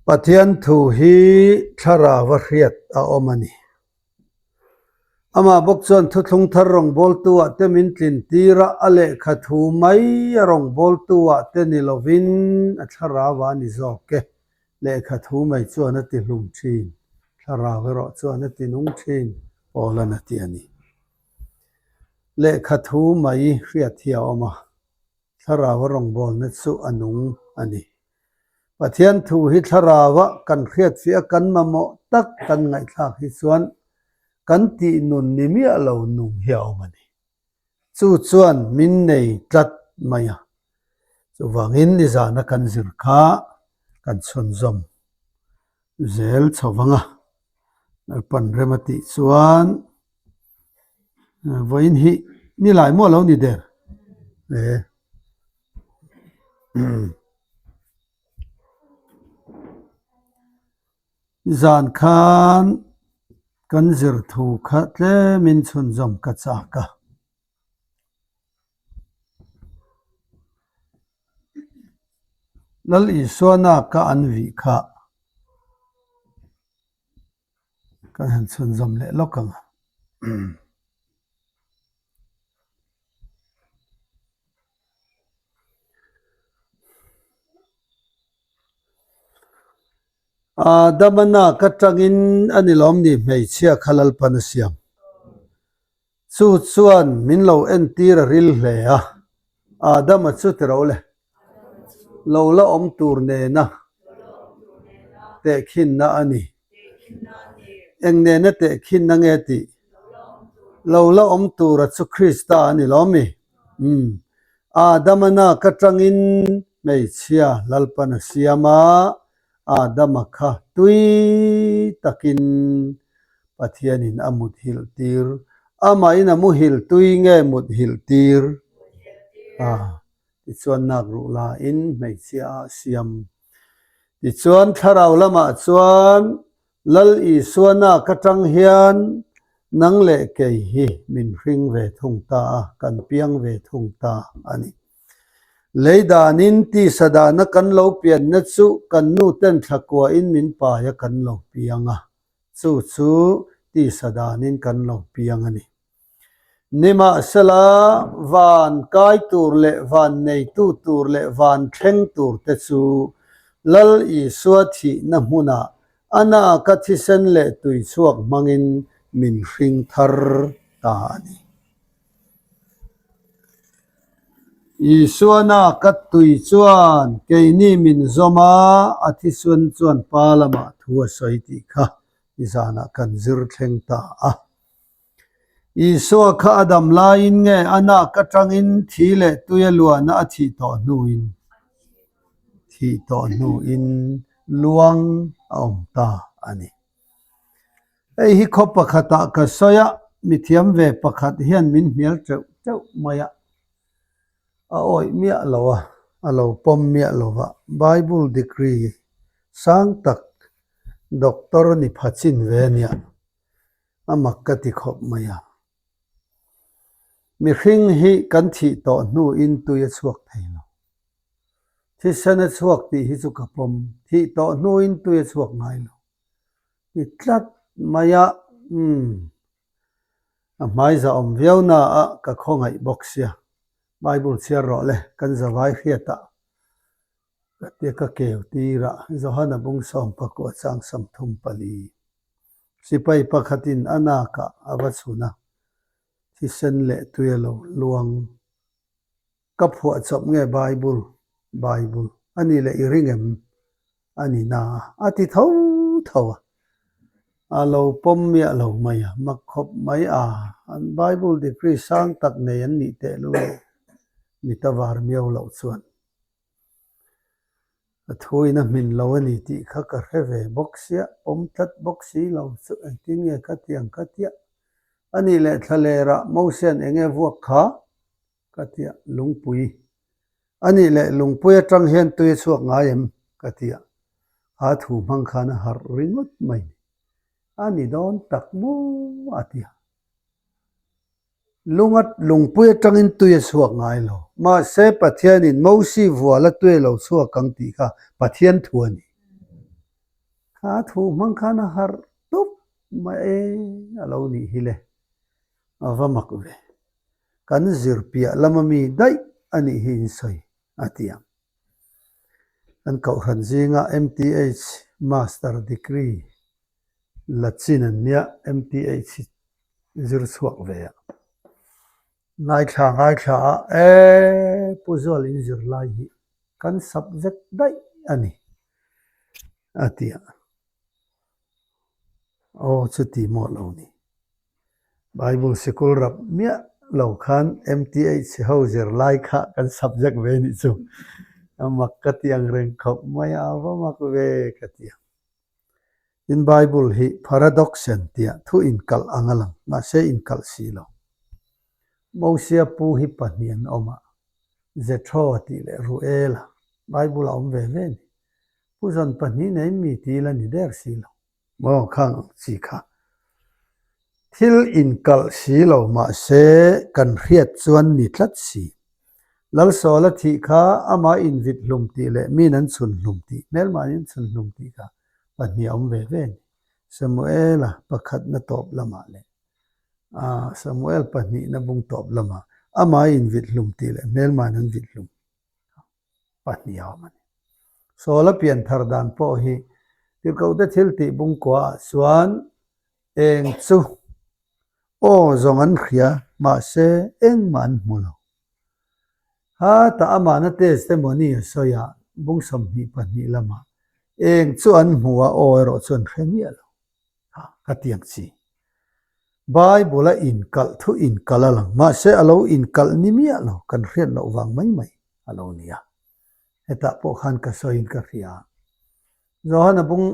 Pathian thu hi thlarau a hriat a awm a ni. Amah bawk chuan thuthlung thar rawngbawltu ah te min tlin tir a, a lehkha thu mai a rawngbawltu ah te ni lovin a thlarau ah a ni zawk e. Lehkha thu mai chuan a ti hlum thin, thlarau erawh chuan a ti nung thin, Paula'n a ti a ni. Lehkha thu mai hriat hi a awm a, thlarau a rawngbawlna chu a nung a ni. Pathian thu hi thlarau a kan hriatfiah a kan mamawh tak kan ngaihthlak hi chuan kan tih nun ni miah lo nung hi a awm a ni. Chu chuan min nei tlat mai a. Chuvangin nizana kan zir kha kan chhunzawm zel chho vang a. Lalpan rem a tih chuan vawiin hi nilai maw lo ni der? E. Zan khan kan zir thu kha tlemin chhunzawm ka chak a. Lal Isuana ka an vih kha kan han chhunzawm leh lawk ang a. Adama nak atangin a ni lawm ni hmeichhia kha Lalpan a siam. Chu chuan min lo entir a ril hle a, Adama chu ti ro le. Lo la awm tur nena tehkhinna a ni. Eng nena tehkhinna nge tih? Lo la awm tura chu Krista a ni lawm mi? Umm. Adama nak atangin hmeichhia Lalpan a siam a, Adama kha tui takin Pathianin a muthilh tir. Amahin a muhil tui nge muthilh tir? A. Tichuan nak ruh lain hmeichhia ah siam. Tichuan thlarau lamah chuan Lal Isua nak atang hian nang leh kei hi min hring ve thung ta a, kan piang ve thung ta a ni. Lei danin tisa dana kan lo pianna chu kan nu ten thlakuain min pai a kan lo piang a, chu chu tisa danin kan lo piang a ni. Nimahsela, van kai tur leh van neitu tur leh van thleng tur te chu Lal Isua thihna hmunah a naka thisen leh tui chhuak hmangin min hring thar ta a ni. Isua naka tui chuan keini min zawm a, a thisen chuan Pa lamah thu a sawi tih kha nizanah kan zir thleng ta a. Isua kha a dam laiin nge a nak atangin thi leh tui a luahna a thih tawh hnuin thih tawh hnuin luang a awm ta a ni. Hei hi khaw pakhatah ka sawi a, mithiam ve pakhat hian min hnial teuh teuh mai a, a awih miah lo a, a lo pawm miah lo va, Bible degree sang tak doctor ni pha chin ve a nia. A mak ka ti khawp mai a. Mihring hi kan thih tawh hnuin tui a chhuak thei lo. Thisen a chhuak tih hi chu ka pawm. Thih tawh hnuin tui a chhuak ngai lo. Ti tlat mai a, umm, a hmaiza awm viau na a ka khawngaih bawk sia. Bible chhiar rawh le, kan zavai hriat ah ka tia ka keu tir a, Johana bung sawm pakua chang 34. Sipai pakhatin a nakah a va chhun a, thisen leh tui a lo luang. Ka phuah chawp nge Bible, Bible, a nih leh i ring em? A ni na a, a ti tho tho a. A lo pawm miah lo mai a, mak khawp mai a, an Bible degree sang tak nei an nih tehlul mit a var miau loh chuan. Ka thuin a hmin lo a ni tih kha ka hre ve bawk sia, pawm tlat bawk si lo chu engtin nge ka ti ang ka tia. A nih leh thla lerah Mosian eng nge vuak kha? ka tia, lungpui. A nih leh lungpui atang hian tui a chhuak ngai em? ka tia. A thu hmang khan a harh ringawt mai ni. A ni dawn tak maw? a tia. Lunga lungpui atangin tui a chhuak ngai lo. Mahse, Pathianin Mosi vuala tui a lo chhuak ang tih kha Pathian thu a ni. Kha thu hmang khan a harh tup mai e a lo nih hi le. A va mak ve. Kan zir piah lama mi daih a nih hi in sawi a ti ang. Kan kohhran zinga MTH Master Degree la chin an nia MTH hi zir chhuak ve a. Ngaithla ngaithla a e Pu Zual in zir lai hi kan subject daih a ni a ti a. Aw chuti maw lo ni. Bible sikul rap miah lo khan MTH ho zir lai kha kan subject ve nih chu a mak ka ti ang reng khawp mai a, a va mak ve ka ti ang. Tin Bible hi paradox-en tia thu inkalh ang a lang, mahse inkalh si lo. Mosia pu hi pahnih an awm a, Jethro tih leh Ruela, Bible a awm ve ve a ni. Pu zawn pahnih nei mi ti ila ni der si lo. Maw khang ang chi kha. Thil inkalh si lo mahse kan hriat chuan ni tlat si. Lalsawla thih kha amah invit hlum tih leh min an chhun hlum tih, hmelmahni an chhun hlum tih kha pahnih a awm ve ve a ni. Samuela pakhatna tawp lamah leh Samuel pahnihna bung tawp lamah amah invit hlum tih leh hmelmahni an vit hlum pahnih a awm a ni. Sawla pian thar dan pawh hi Tirhkohte thil tih bungkuaah chuan eng chu aw zawng an hria mahse engmah an hmu lo. Ha tah amahna testimony a sawi a, bung 22 lamah eng chu an hmu a aw erawh chu an hre miah lo. Ha ka ti ang chi. Bible a inkalh thu inkalh a lang mahse a lo inkalh ni miah lo kan hriat loh vang mai mai a lo ni a. Hetah pawh khan ka sawiin ka hria. Johana bung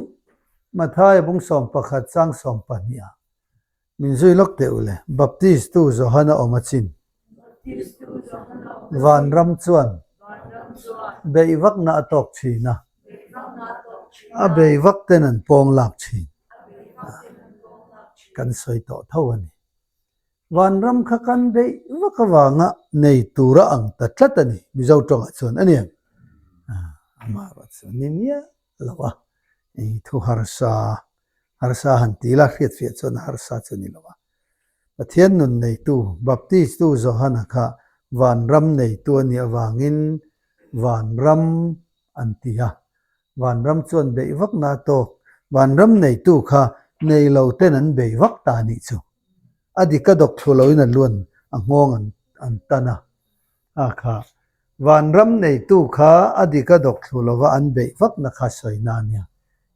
Mathaia bung 11 chang 12 ah min zui lawk teh u le, Baptist tu Johana awm a chin. Vanram chuan beih vakna a tawk thin a, a bei vak ten an pawng lak thin. Kan sawi tawh tho a ni. Vanram kha kan beih vak avanga nei tura ang ta tlat a ni, Mizo tawngah chuan a ni em? Amaherawh chu ni miah lo a, thu harsa, harsa han ti ila hriatfiah chuan harsa chu a ni lo a. Pathian nun neitu, Baptistu Johana kha vanram neitu a nih avangin vanram an ti a. Vanram chuan beih vakna a tawk. Vanram neitu kha nei lo ten an bei vak ta a nih chu. A dik a dawk thlu loin a luan a nghawng an an tan a. A kha vanram neitu kha a dik a dawk thlu lova an beih vakna kha sawina a nia.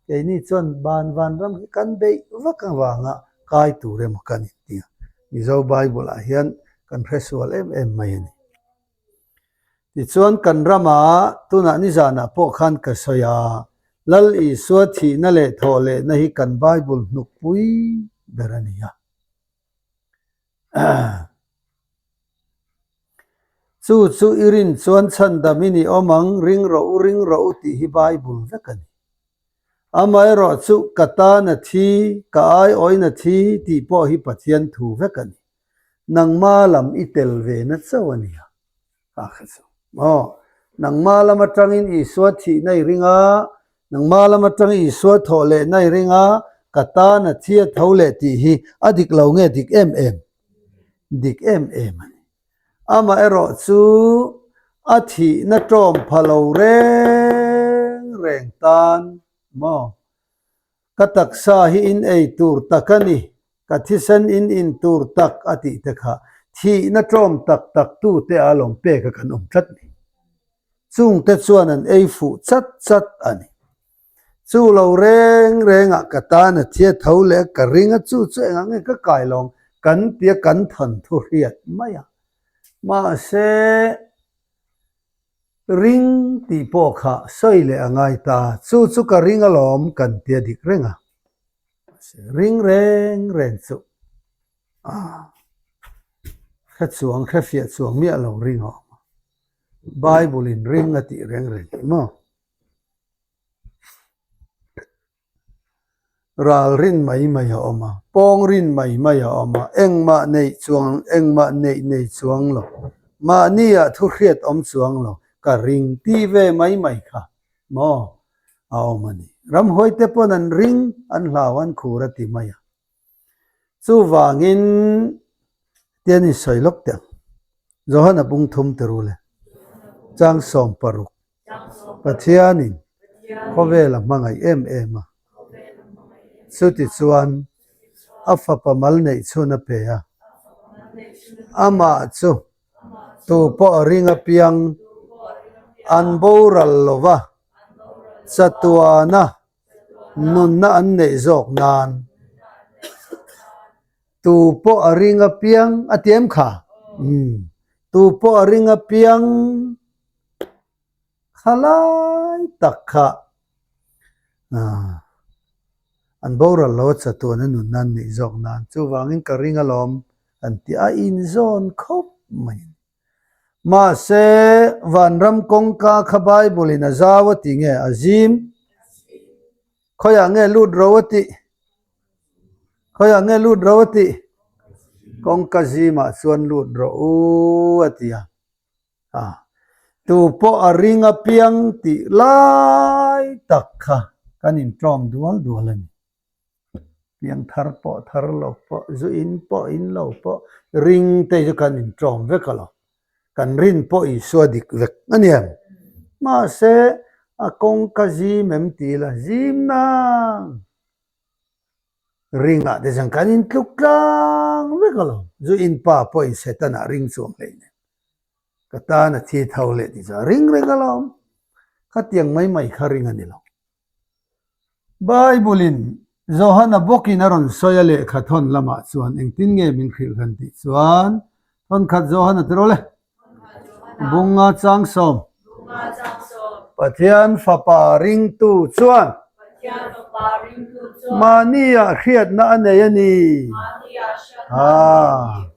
Keini chuan ban vanram hi kan beih vak avanga kai tur emaw kan inti a. Mizo Bible ah hian kan hre sual em em mai a ni. Tichuan kan rama tunah nizanah pawh khan ka sawi a, Lal Isua thihna leh thawh lehna hi kan Bible hnukpui ber a ni a. Chu chu i rin chuan chhandamin i awm ang, ring rawh u, ring rawh u tih hi Bible vek a ni. Amaherawh chu ka tan a thi, ka aiawin a thi tih pawh hi Pathian thu vek a ni. Nangma lam i tel ve na chauh a nia. Kha kha chu maw? Nangma lam atangin Isua thihna i ring a, nangma lam atangin Isua thawh lehna i ring a, ka tan a thi a tho leh tih hi a dik lo nge dik em em? Dik em em a ni. Amaherawh chu a thihna tawm pha lo reng reng tan maw? Ka taksa hi in ei tur tak a ni, ka thisen in in tur tak a tih te kha thihna ṭawm tak tak tu te a lawm pek a kan awm tlat ni. Chung te chuan an ei fuh chat chat a ni. Chu lo reng reng ah ka tan a thia tho leh ka ring a chu chu engah nge ka kai lawng kan tia kan thawn thu hriat mai a. Mahse ring tih pawh kha sawi leh a ngai ta, chu chu ka ring alawm kan tia dik reng a. Ring reng reng chu hre chuang hre fiah chuang miah lo ring a awm a, Bible in ring a tih reng reng hi maw? Ral rin mai mai a awm a, pawng rin mai mai a awm a, engmah neih chuang engmah neih nei chuang lo, mahni ah thu hriat awm chuang lo, ka ring ti ve mai mai kha maw a awm a ni. Ramhuaite pawn an ring, an hlau, an khur a ti mai a. Chuvangin tian in sawi lawk teh ang. Johana bung thum ti ru le. Chang 16. Pathianin khawvel a hmangaih em em a. Chutichuan a fapa mal neih chhun a pe a. Amah chu tu pawh a ring apiang an boral lo va, chatuana nunna an neih zawk nan tu pawh a ring apiang a ti em kha? Umm tu pawh a ring apiang kha lai tak kha an boral lo a chatuan a nunna an neih zawk nan chuvangin ka ring alawm an ti a inzawn khawp mai a ni. Mahse, vanram kawngka kha Bible in a zau a ti nge a zim? Khawiah nge lut ro a tih? Khawiah nge lut ro a tih? Kawngka zimah chuan lut rawh u a ti a. A, tu pawh a ring apiang tih lai tak kha kan intlawm dual dual a ni. Piang thar pawh thar lo pawh, zu in pawh in lo pawh, ring te chu kan intlawm vek a lo. Kan rin pawh Isua dik vek a ni em? Mahse, a kawngka zim em ti ila, zim nang! Ringah te chuan kan intluk tlang vek a lo. Zu in pa pawhin Setana ring chuang hlei nen. Ka tan a thi tho leh ti chuan ring reng a lo. Khatiang mai mai kha ring a ni lo. Bible-in Johana bawkin a rawn sawi a lehkha thawn lamah chuan engtin nge min hrilh kan tih chuan thawnkhat Johana ti rawh le. Bunga chang sawm. Pathian Fapa ringtu chuan mahnia hriatna a nei a ni. Haa.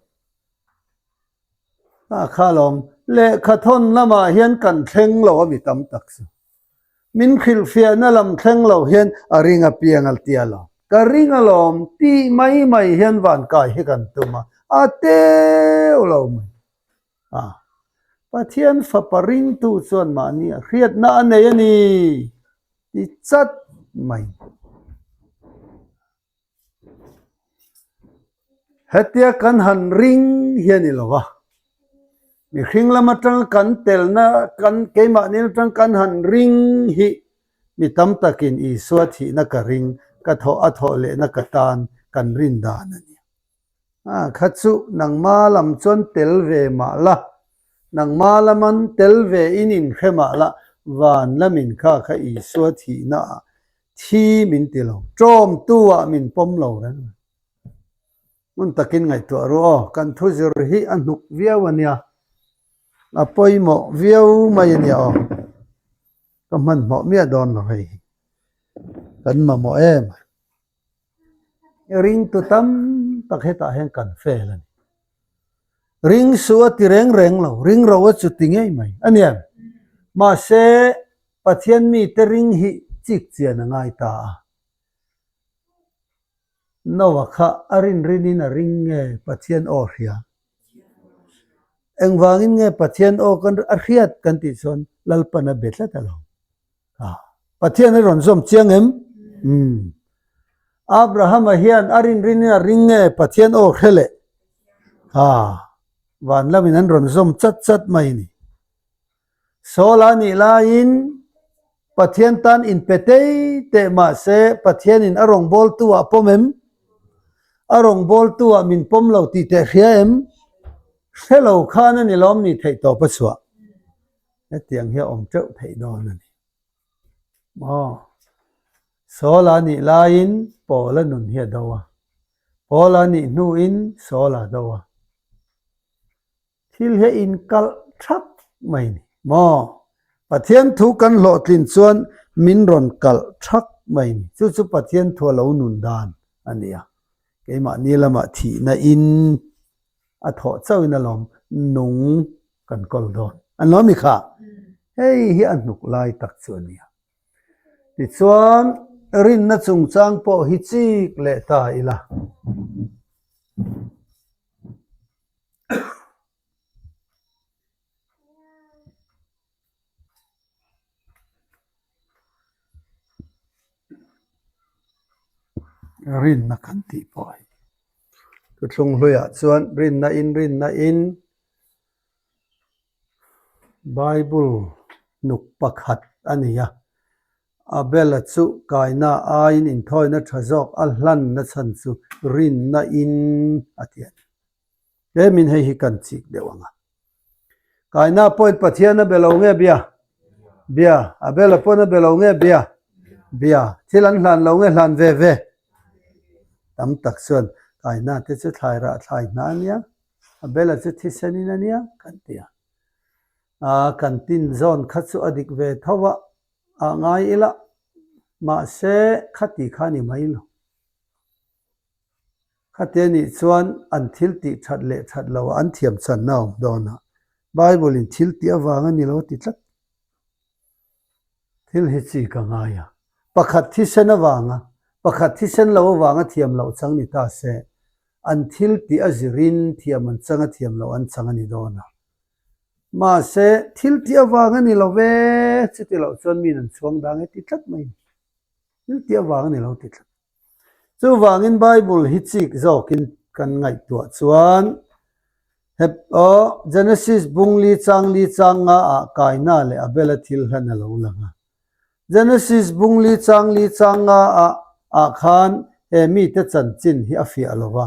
A kha lawm. Lehkha thawn lamah hian kan thleng lo a mi tam tak chu. Min hrilhfiahna lam thleng lo hian a ring a piang a tia lo. Ka ring alawm tih mai mai hian van kai hi kan tum a, a teuh lo mai. A, Pathian fapa ringtu chuan mahni a hriatna a nei a ni ti chat mai. Hetia kan han ring hi a ni lo va, mihring lam atanga kan telna kan keimahni atang kan han ring hi mi tam takin Isua thihna ka ring, ka thawh a thawh lehna ka tan kan rin dan a ni. A kha chu nangma lam chuan tel ve mah la, nangma laman tel ve in inhre mah la, van lamin kha kha Isua thihna ah Thi min ti lo. Ṭawmtu ah min pawm lo reng reng. Hmun takin ngaihtuah ru aw, kan thu zir hi a hnuk viau a nia. A pawimawh viau mai a nia aw. Ka hmanhmawh miah dawn lo hei hi. Kan mamawh em a. Ringtu tam tak hetah hian kan fail a ni. Ring suh a ti reng reng lo, ring ro a chu ti ngei mai a nia. Mahse, Pathian mite ring hi chik chian a ngai ta a. Noah kha a rin rinin a ring nge Pathian aw hria? Engvangin nge Pathian aw kan a hriat kan tih chuan Lalpan a be tlat alawm. A, Pathian a rawn zawm chiang em? Umm. Abrahama hian a rin rinin a ring nge Pathian aw hre leh? A, van lamin an rawn zawm chat chat mai a ni. Saul-a nih laiin Pathian tan inpe tei teh mah se Pathianin a rawngbawltu ah pawm em? A rawngbawltu ah min pawm lo tih teh hria em? Hre lo khan a ni lawm ni theih tawp a chhuah. Hetiang hi a awm teuh theih dawn a ni. Maw? Saul-a nih laiin Paul-a nun hi a do a. Paul-a nih hnuin Saul-a do a. Thil hi a inkalh thap mai a ni. Maw? Pathian thu kan hlawhtlin chuan min rawn kalh thak mai a ni. Chu chu Pathian thu a lo nun dan a ni a. Keimahni lamah thihna in a thawh chauhin a lawm nung kan kawl dawn. An lo mi kha? Hei hi a hnuk lai tak chu a nia. Tichuan, rinna chungchang pawh hi chik leh ta ila. Rinna kan tih pawh hi. Thuthlung hluiah chuan rinna in rinna in Bible nuk pakhat a ni a. Abel-a chu kaina aiin inthawina tha zawk a hlanna chhan chu rinna in a ti a ni. Tlemin hei hi kan chik deuh ang a. Kaina pawhin Pathian a be lo nge bia? Bia. Abel-a pawn a be lo nge bia? Bia. Thil an hlan lo nge hlan ve ve? Tam tak chuan Kaina te chu thlai rah thlai hna a nia, Abel-a chu thisen in a nia kan ti a. A kan tin zawn kha chu a dik ve tho a, ah ngai ila, mahse khati kha ni mai lo. Khati anih chuan an thil tih that leh that lo ah an thiam channa a awm dawn a, Bible in thil tih avang a ni lo ti tlat. Thil hi chi ka ngai a, pakhat thisen avanga, pakhat thisen lo avanga thiam loh chang ni ta se, an thil tih a zirin thiam an chang a thiam loh an chang a ni dawn a. Mahse, thil tih avang a ni lo ve, chuti loh chuan min an chhuang dang e ti tlat mai a ni. Thil tih avang a ni lo ti tlat. Chuvangin Bible hi chik zawkin kan ngaihtuah chuan Heb aw Genesis bungli changli chang nga ah Kaina leh Abela thil hlan a lo lang a. Genesis bungli changli chang nga ah ah khan he mite chanchin hi a fiah lo va,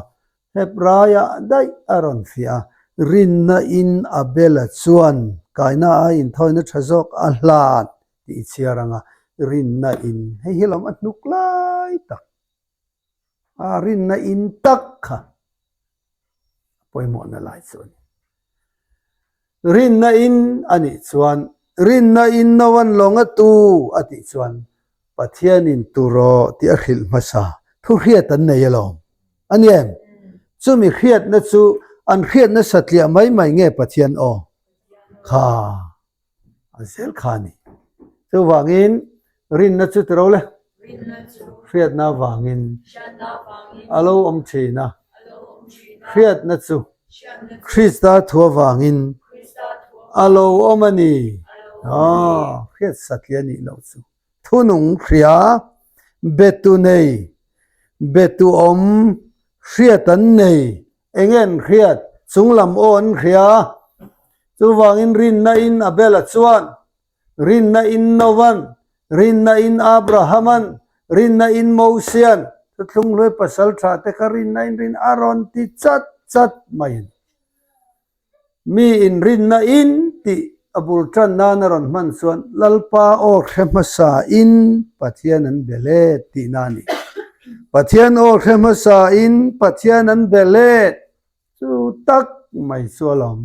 Hebraiah daih a rawn fiah a. Rinna in Abela chuan Kaina ai inthawina tha zawk a hlan tih i chhiar ang a, rinna in hei hi lam a hnuk lai tak a, rinna in tak kha a pawimawhna lai chu a ni. Rinna in a nih chuan rinna in no an lawng a tu a tih chuan Pathianin tu rawh tih a hrilh hmasa thu hriat an nei alawm a ni em? Chumi hriatna chu an hriatna satliah mai mai nge Pathian aw kha? A zel kha a ni. Chuvangin rinna chu ti ro le. Hriatna avangin a lo awm thin a. Hriatna chu Krista thu avangin a lo awm a ni. Aw, hriat satliah a nih loh chu. Thunung hria, betu nei, betu awm, hriat an nei. Enge an hriat? Chunglam aw an hria. Chuvangin rinna in Abela chuan, rinna in Novan, rinna in Abrahaman, rinna in Mosian, thuthlung hlui pasal tha te kha rinna in rin a rawn ti chat chat mai a ni. Mi in rinna in tih a bul tan nan a rawn hman chuan Lalpa aw hre hmasa in Pathian an be let tihna a ni. Pathian aw hre hmasa in Pathian an be let chu tak mai chu a lawm.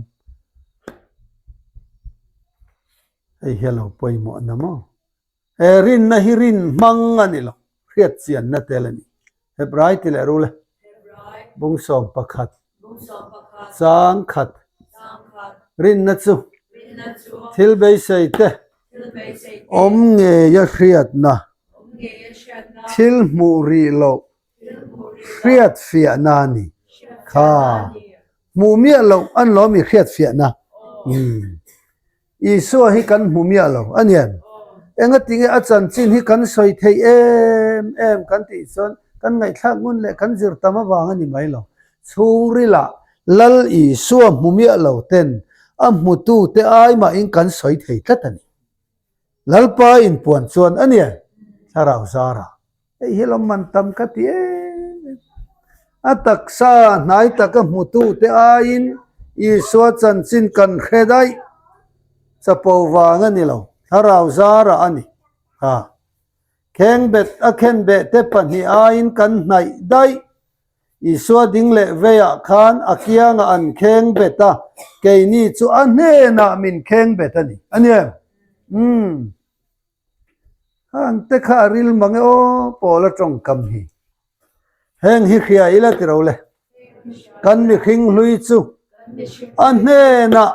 Hei hi a lo pawimawh na maw? He rinna hi rin hmang a ni lo, hriat chianna tel a ni. Hebrai ti leh rul e. Bungsawm pakhat, chang khat, rinna chu thil beisei te awm ngeia hriatna, thil hmuh rih loh hriat fiahna a ni. Kha hmuh miah loh an lo mi hriat fiahna. Isua hi kan hmu miah lo a nian. Engatinge a chanchin hi kan sawi theih em em kan tih chuan kan ngaihthlak ngun leh kan zir tam avang a ni mai lo. Chhungrilah Lal Isua hmu miah lo ten a hmutute ai mahin kan sawi thei tlat a ni. Lalpa inpuan chuan a nia, thlarau zara. Hei hi lo man tam ka ti em em. A taksa hnai taka hmutute aiin Isua chanchin kan hre daih. Chapo vang a ni lo, thlarau zara a ni. Ha. Khengbet a khenbeh te pahnih aiin kan hnaih daih. Isua ding leh veiah khan a kiangah an kheng bet a, keini chu a hnenah min kheng bet a ni. A ni em? Umm. Hang te kha a ril mang e aw, Paul a tawngkam hi. Heng hi hria ila ti ro le. Kan mihring hlui chu a hnenah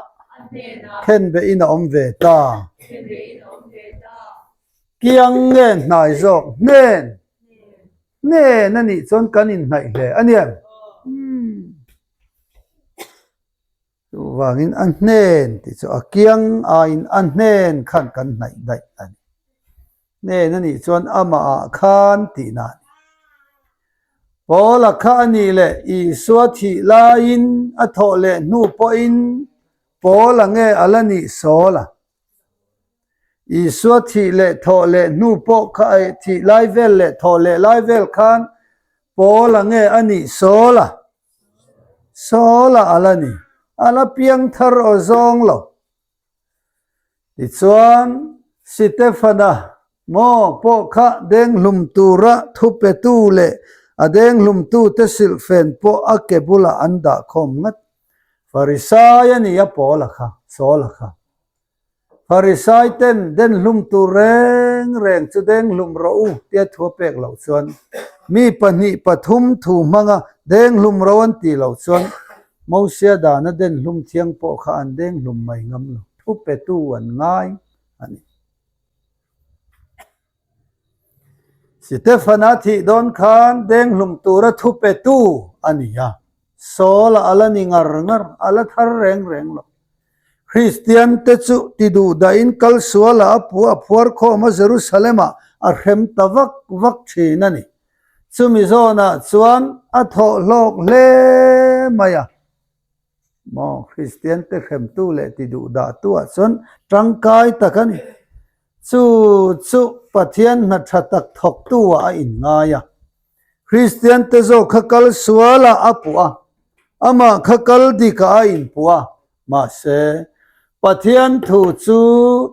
khenbehin a awm ve ta. Kiang nge hnai zawk hnen. Hnen a nih chuan kan inhnaih hle a nia. Chuvangin a hnen tih chu a kiang aiin a hnen khan kan hnaih daih a ni. Hnen a nih chuan amahah khan tihna a ni. Paula kha a nih leh Isua thih laiin a thawh leh hnu pawhin Paula nge a la nih Saula? Isua thih leh thawh leh hnu pawh kha thih lai vel leh thawh leh lai vel khan Paula nge a nih Saula? Saula a la ni. A la piang thar aw zawng lo. Tichuan, Sitefana maw pawh kha denghlum tura thupetu leh a denghlumtute silhfen pawh a ke bulah an dah khawm ngat. Farisai a ni a Paula kha, Saula kha. Farisai ten denhlum tur reng reng chu denghlum rawh u tia thu a pek loh chuan mi pahnih pathum thu hmanga denghlum ro an tih loh chuan Mosia dana denhlum thiang pawh kha an denghlum mai ngam lo, thu petu an ngai a ni. Sitefana thih dawn khan denghlum tura thu petu a ni a, Saul-a a la ni ngar ngar, a la thar reng reng lo. Kristiante chu ti duh dahin kal sualah a pu a phuar khawm a Jerusalem-ah a hrem ta vak vak thin a ni. Chumi zawnah chuan a thawh hlawk hle mai a. Maw Kristiante hremtu leh ti duh dahtuah chuan tangkai tak a ni. Chu chu Pathian hna tha tak thawktuah a inngai a. Kristiante zawk kha kal sualah a puh a, amah kha kal dikah a inpuh a. Mahse, Pathian thu chu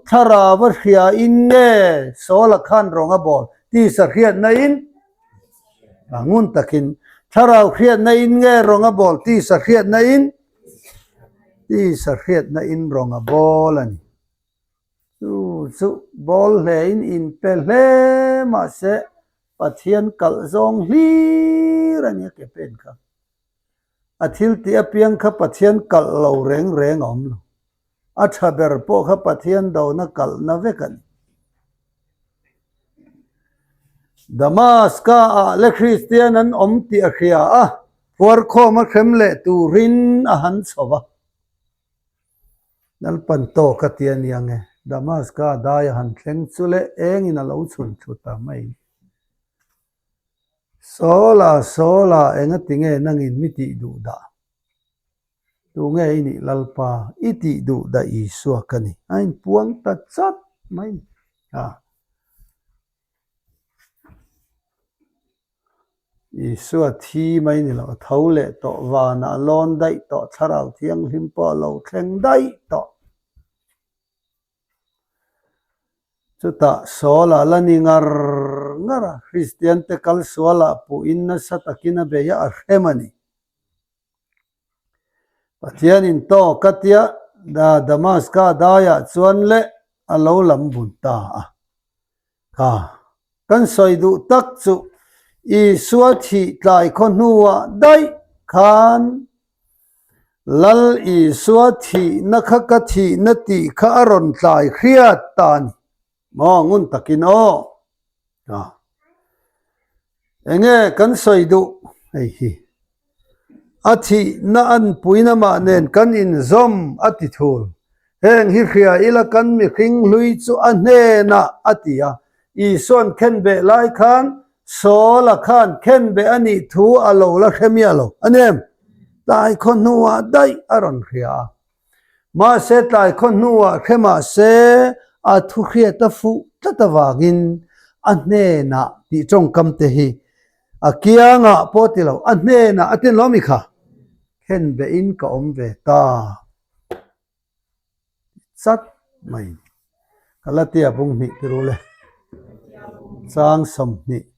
thlarau a hriain nge Saula khan rawng a bawl tisa hriatna in? A ngun takin, thlarau hriatna in nge rawng a bawl tisa hriatna in? Tisa hriatna in rawng a bawl a ni. Chu chu bawl hlein inpe hle mahse Pathian kalh zawng hlir a nia ke pen kha. A thil tih apiang kha Pathian kalh lo reng reng a awm lo. A tha ber pawh kha Pathian dona kalhna vek a ni. Damaska ah le Kristian an awm tih a hria a, phuarkhawm a hrem leh turin a han chho va. Lalpan tawk a ti a nia nge, Damaska dai a han thleng chu le engin a lo chhun thlu ta mai. Sawla, Sawla, engati nge nangin mi tih duh dah? Tunge i nih Lalpa, i tih duh dah Isua ka ni. A inpuang ta chat mai a. Isua thi mai ni lo, a tho leh tawh, vanah a lawn daih tawh, thlarau thianghlim pawh a lo thleng daih tawh. Chutah Saul-a la ni ngar ngar a, Kristiante kal sualah puhin nasa takin a bei a, a hrem a ni. Pathianin tawk a tia Damaska daiah chuan leh a lo lam bun ta a. Kha kan sawi duh tak chu Isua thih tlai khaw hnuah daih khan Lal Isua thihna kha ka thihna tih kha a rawn tlai hriat ta a ni. Maw ngun takin aw. A. Enge kan sawi duh hei hi. A thihna an puina mah nen kan inzawm a ti thul. Heng hi hria ila kan mihring hlui chu a hnenah a ti a. Isuan khenbeh lai khan Saula khan khenbeh a nih thu a lo la hre miah lo. A ni em? Tlai khaw hnuah daih a rawn hria a. Mahse tlai khaw hnuah hre mahse a thu hriat a fuh tlat avangin a hnenah tih tawngkam te hi a kiangah pawh ti lo, a hnenah a tin lo mi kha? Khenbehin ka awm ve ta chat mai. Galatia bung hnih ti ru le. Chang 20.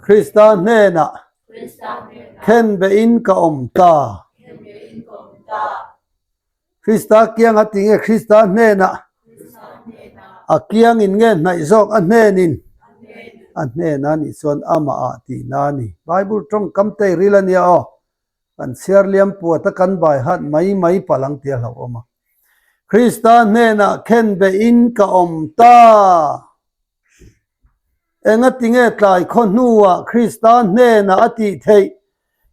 Krista hnenah khenbehin ka awm ta. Krista kianga ti nge Krista hnenah a kiangin nge hnaih zawk a hnenin a hnena nih chuan amah ah tihna a ni. Bible tawngkam te ril a nia aw. Kan chhiar liam puat a kan bai hat mai mai palh ang tih a hlauhawm a. Krista hnenah khenbehin ka awm ta. Engatinge tlai khaw hnuah Krista hnenah a tih theih?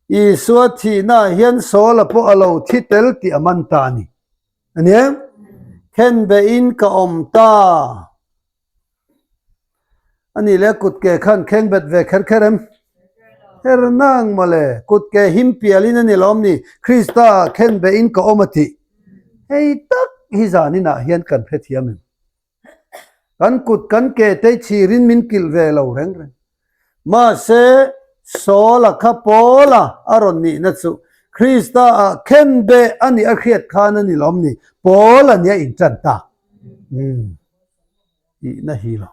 Isua thihnaah hian Saula pawh a lo thi tel tih a man ta a ni. A ni em? Khenbehin ka awm ta. A nih leh kut ke khan khengbet ve kher kher em? Her nang mawle, kut ke him pialin a ni lawm ni, Krista khenbehin ka awm a tih. Hei tak hi zaninah hian kan hrethiam em? Kan kut kan ke te chhirin min kilh ve lo reng reng. Mahse, Saula kha Paula a rawn nihna chu Krista ah khenbeh a nih a hriat khan a ni lawm ni, Paul a nia intan tak. Umm. Tihna hi lo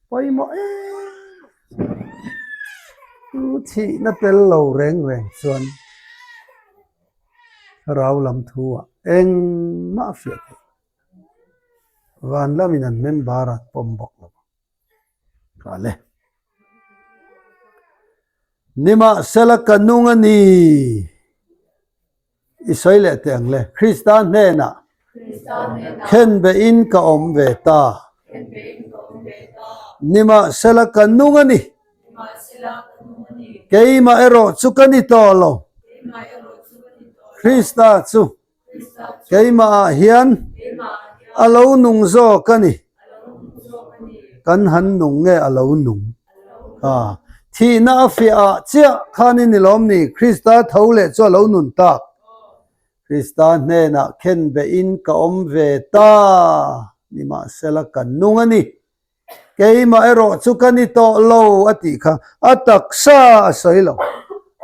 pawimawh em chu thihna tel lo reng reng chuan thlarau lam thu ah engmah a fiah theih lo. Van lamin an member an pawm bawk lo ang. Kale. Nimahsela ka nung a ni. I sawi leh teh ang le. Krista hnenah khenbehin ka awm ve ta. Nimahsela ka nung a ni. Keimah erawh chu ka ni tawh lo. Krista chu keimahah hian a lo nung zawk a ni. Kan han nung nge a lo nung? A, thihna a fiah ah chiah khan i ni lawm ni? Krista tho leh chu a lo nun tak. Krista hnenah khenbehin ka awm ve ta, nimahsela ka nung a ni. Keimah erawh chu ka ni tawh lo a tih kha a taksa a sawi lo,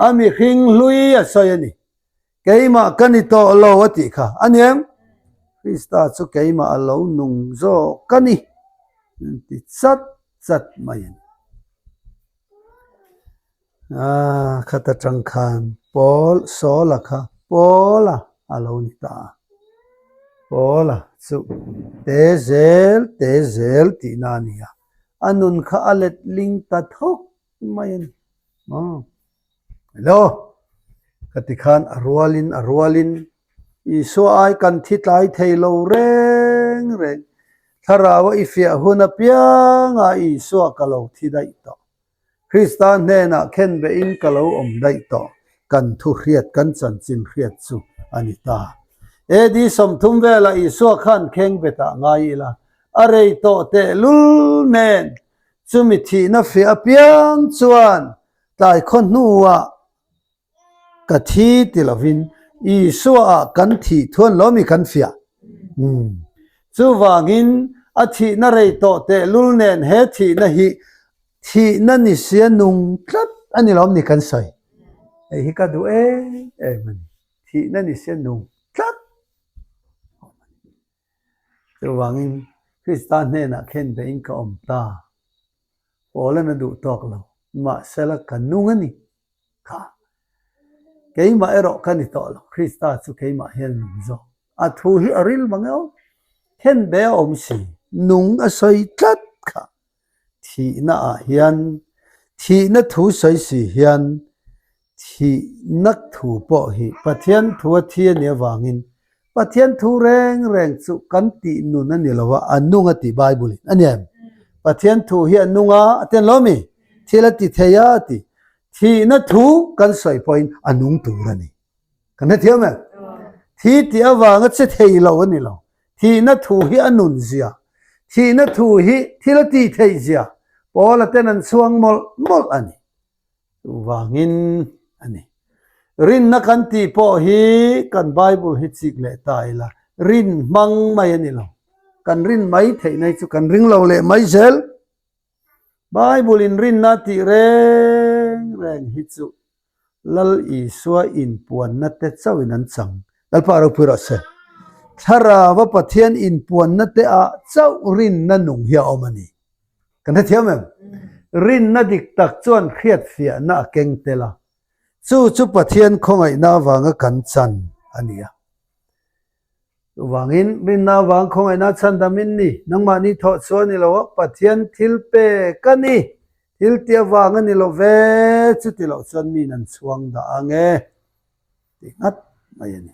a mihring hlui a sawi a ni. Keimah ka ni tawh lo a tih kha a ni em? Krista chu keimah a lo nung zawk a ni an ti chat chat mai a ni. Ah, khat atang khan Paul, Saula kha Paula a lo ni ta a. Paula chu te zel te zel tihna a ni a, a nun kha a letling ta thawk mai a ni. Aw. Hello! Ka ti khan a rualin a rualin Isua ai kan thi tlai thei lo reng reng. Thlarau a i fiah hun apiangah Isua ka lo thi daih tawh. Krista hnenah khenbehin ka lo awm daih tawh. Kan thu hriat kan chanchin hriat chu a ni ta. AD 30 velah Isua khan khengbetah ngai ila a rei tawh tehlul nen chumi thihna fiah apiang chuan Tlai khaw hnuah ka thi ti lovin Isua-ah kan thih thuan lo mi kan fiah. Umm. Chuvangin a thihna rei tawh tehlul nen he thihna hi thihna ni sia nung tlat a ni lo mi kan sawi. Hei hi ka duh em em a ni. Thihna ni sia nung tlat a awm a ni. Chuvangin Krista hnenah khenbehin ka awm ta. Paul-an a duh tawk lo, mahsela ka nung a ni kha. Keimah erawh ka ni tawh lo, Krista chu keimah hian nung zawk. A thu hi a ril mang e aw. Khenbe a awm si, nung a sawi tlat kha. Thihna ah hian, thihna thu sawi si hian Thihnak thu pawh hi Pathian thu a thi a nih avangin Pathian thu reng reng chu kan tih nun a ni lo a, a nung a tih Bible in a ni em? Pathian thu hi a nung a, a ti an lo mi? Thil a ti thei a, a ti. Thihna thu kan sawi pawhin a nung tur a ni. Kan hrethiam em? Thi tih avanga che thei lo a ni lo. Thihna thu hi a nun zia, thihna thu hi thil a tih theih zia Paula ten an chhuang mawlh mawlh a ni. Chuvangin a ni. Rinna kan tih pawh hi kan Bible hi chik leh ta ila, rin hmang mai a ni lo. Kan rin mai theihna hi chu kan ring lo leh mai zel. Bible in rinna tih reng reng hi chu Lal Isua inpuanna te chauhin an chang. Lalpa ropui rawh se. Thlarava Pathian inpuanna te ah chauh rinna nung hi a awm a ni. Kan hrethiam em? Rinna dik tak chuan hriatfiahna a keng tel a, chu chu Pathian khawngaihna avanga kan chan a ni a. Chuvangin, rinna avang khawngaihna chhandamin ni, nangmahni thawh chu a ni lo a, Pathian thil pek a ni, thil ti avang a ni lo ve, chuti loh chuan miin an chhuang dah ang e, ti nghat mai a ni.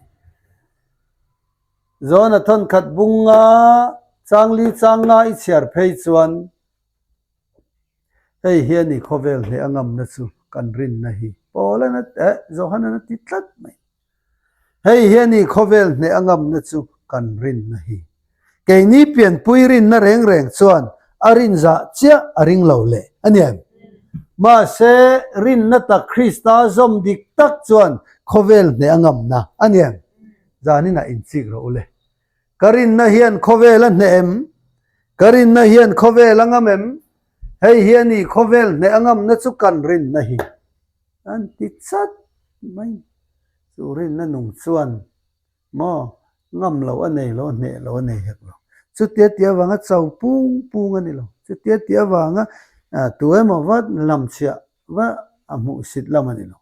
Zawna thawnkhat bunga changli changa i chhiar phei chuan hei hi a ni khawvel hle a ngamna chu kan rinna hi Paul-an a eh Johan-an a ti tlat mai. Hei hi a ni khawvel hneh a ngamna chu kan rinna hi. Keini pianpui rinna reng reng chuan a rin zah chiah a ring lo leh a ni em? Mahse, rinna tak Krista zawm dik tak chuan khawvel hneh a ngamna a ni em? Zaninah inchik rawh u le. Ka rinna hian khawvel a hneh em? Ka rinna hian khawvel a ngam em? Hei hi a ni khawvel hneh a ngamna chu kan rinna hi an ti chat mai. Chu rinna nung chuan maw ngam lo a nei lo, hneh lo a nei hek lo. Chutia tih avanga cho pung pung a ni lo. Chutia tih avanga tu emaw va lamchhiah va a hmuhsit lam a ni lo.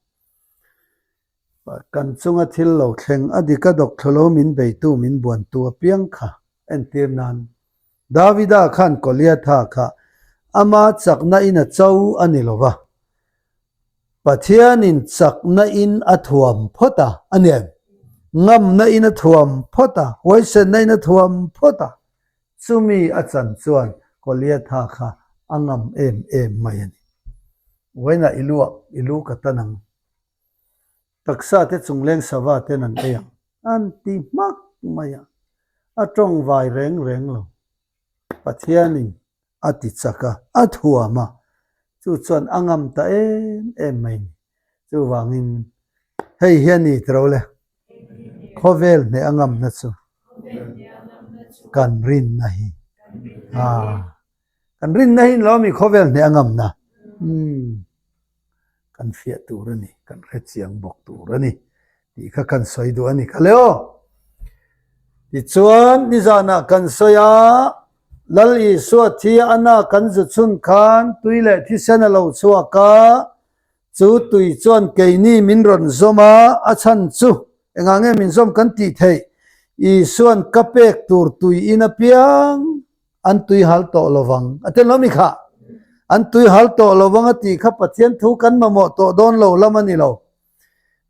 Kan chunga thil lo thleng a dik a dawk thlulo min beitu min buantu apiang kha entir nan Davida khan Goliatha kha ama chakna in a cho a ni lo va, Pathianin chakna in a thuam phawt a, a ni em? Ngamna in a thuam phawt a, huaisenna in a thuam phawt a, chumi a chan chuan Goliatha kha a ngam em em mai a ni. Vawiinah i lu ah i lu ka tan ang. Taksa te chungleng sava ten an ei ang an ti hmak mai a, a tawng vai reng reng lo. Pathianin a ti chak a, a thuam a, chu chuan a ngam ta em em mai ni. Chuvangin hei hi a ni tiro le, khawvel hneh a ngamna chu kan rinna hi. Aa, kan rinna hi ni lo ami khawvel hneh a ngamna? Umm. Kan fiah tur a ni, kan hre chiang bawk tur a ni tih kha kan sawi duh a ni kha le aw. Tichuan, nizanah kan sawi a, Lal Isua thi a na kan zu chhun khan tui leh thisen a lo chhuak a, chu tui chuan keini min rawn zawm a, a chhan chu engah nge min zawm kan tih theih? Isua'n ka pek tur tui in apiang An tui hal tawh lo vang. A tel lo mi kha? An tui hal tawh lo vang a tih kha Pathian thu kan mamawh tawh dawn lo lam a ni lo.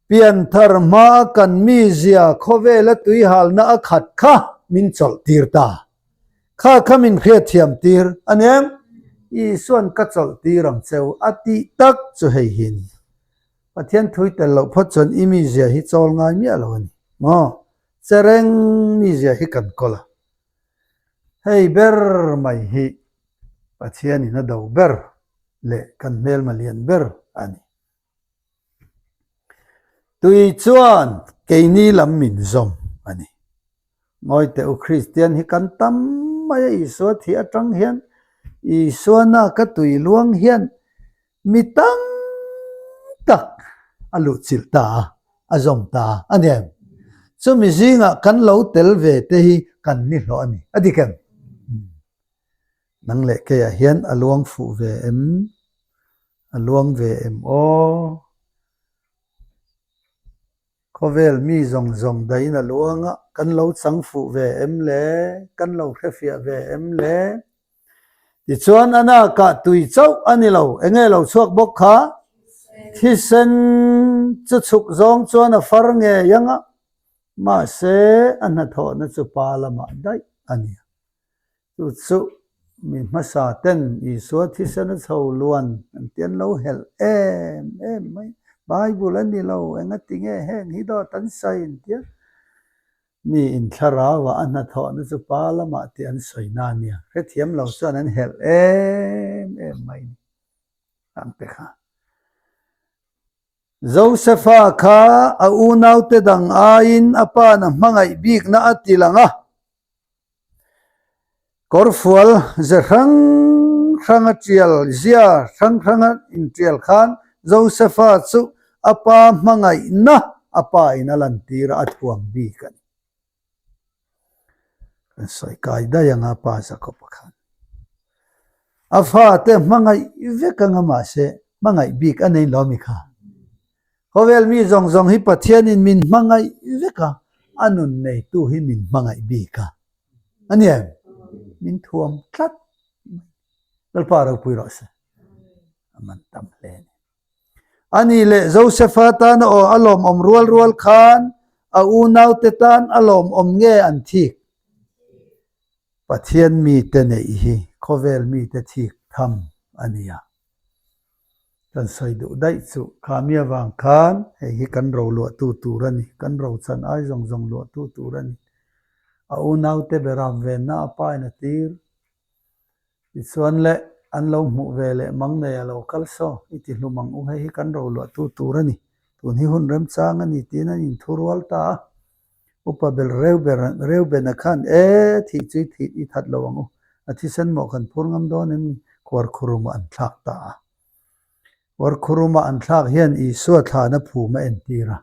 Pianthar hmaa kan mizia khawvela tui halna a khat kha min chawlh tir ta. Kha kha min hriatthiam tir a ni em? Isuan ka chawlh tir ang cheu a tih tak chu hei hi a ni. Pathian thui tel loh phawt chuan i mizia hi chawl ngai miah lo a ni maw? Chereng mizia hi kan kawl a. Hei ber mai hi Pathianin a do ber leh kan hmelma lian ber a ni. Tui chuan keini lam min zawm a ni. Ngawi teh u Kristian hi kan tam mai a Isua thih atang hian Isua naka tui luang hian Mi tam tak a luhchilh ta a, a zawm ta a ni em? Chumi zingah kan lo tel ve te hi kan ni hlawh a ni. A dik em? Nang leh keiah hian a luang fuh ve em? A luang ve em aw? Khawvel mi zawng zawng dahin a luang a, kan lo chang fuh ve em le? Kan lo hrefiah ve em le? Tichuan a nakah tui chauh a ni lo, enge lo chhuak bawk kha? Thisen chu chhuk zawng chuan a far ngei ang a, mahse a hnathawhna chu pa lamah daih a ni a. Chu chu mi hmasa ten Isua thisen a chho luan an ti an lo helh em em mai. Bible a ni lo, engati nge heng hi dawt an sawi an tia. Mi inthlarau ah a hnathawhna chu pa lamah tih an sawi na a nia. Hrethiam lo chuan an helh em em mai ni. Ang te kha. Josefa kha a unaute dang aiin a pa na hmangaih bikna a ti lang a. Kawrfual ze hrang hrang a tial zia hrang hrang a intial khan Josefa chu a pa hmangaihna a pa in a lantir a, a thuam bik a ni. Kan sawi kai daih anga pa Jakob-a khan a fate hmangaih vek anga mahse hmangaih bik a nei lo mi kha. Khawvel mi zawng zawng hi Pathianin min hmangaih vek a, a nun neitu hi min hmangaih bik a. A ni em? Min thuam tlat mai. Lalpa ropui rawh se. A man tam hle a ni. A ni leh Josefa tana aw a lawmawm rual rual khan a unaute tan a lawmawm nge an thik? Pathian mite neih hi khawvel mite thik tham a ni a. Kan sawi duh daih chu khami avang khan hei hi kan ro luahtu tur a ni, kan ro chan ai zawng zawng luahtu tur a ni. A unaute beram venna a pain a tir. Tichuan le. An lo hmuh ve leh mang nei a lo kal saw, i ti hlum ang u, hei hi kan roluahtu tur a ni, tun hi hun remchang a ni tiin an inthurual ta a. Upa bel Reubena khan, E, thih chu i thih i that lo ang u, a thisen mawh kan phur ngam dawn em ni? Khuarkhurumah an thlak ta a. Khuarkhurumah an thlak hian Isua thlahna phum a entir a.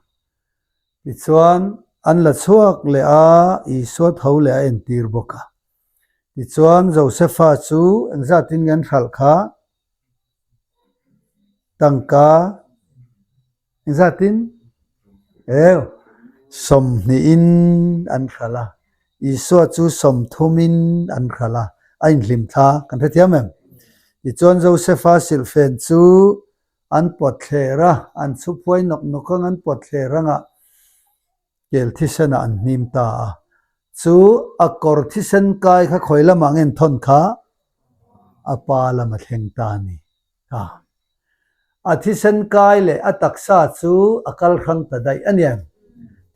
Tichuan, an la chhuak leh a, Isua tho leh a entir bawk a. Tichuan, Josefa chu engzatin nge an hralh kha? Tangka engzatin? Eu, sawmhnihin an hralh a. Isua chu sawmthumin an hralh a, a inhlim thla kan hrethiam em? Tichuan, Josefa silhfen chu An pawt thler a, an chhuphuai nawk nawk ang an pawt thler anga kel thisenah an hnim ta a. Chu a kawr thisen kai kha khawi lamah nge an thawn kha? A pa lam a thleng ta a ni. Kha. A thisen kai leh a taksa chu a kal hrang ta daih a niang.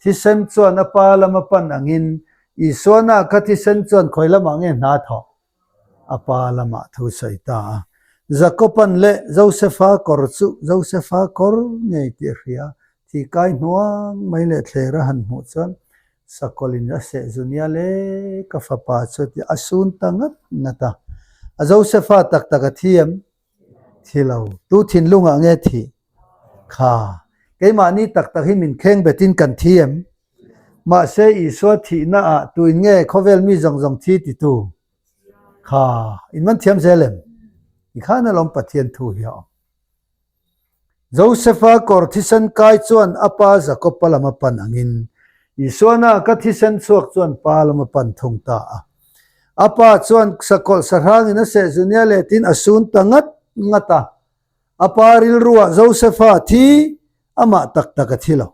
Thisen chuan a pa lam a pan angin Isuana kha thisen chuan khawi lamah nge hna thawh? A pa lamah thu sawi ta a. Jakoban leh Josefa kawr chu Josefa kawr ngei tih a hria. Thi kai hnuang mai leh thler a han hmuh chuan Sakawlin a seh zu nia le ka fapa chu a ti a sun ta ngat ngat a. A Josefa tak tak a thi em? Thi lo. Tu thinlungah nge thih? Kha. Keimahni tak tak hi min kheng betin kan thi em? Mahse, Isua thihna ah tuin nge khawvel mi zawng zawng thi titu? Kha, in man thiam zel em? Ti khan alawm Pathian thu hi a awm. Josefa kawr thisen kai chuan a pa Jakob-a lam a pan angin, Isuana ka thisen chhuak chuan pa lam a pan thung ta a. A pa chuan sakawlh sahrangin a seh zunia letin a sun ta ngat ngat a. A pa rilruah Josefa thi amah tak tak a thi lo.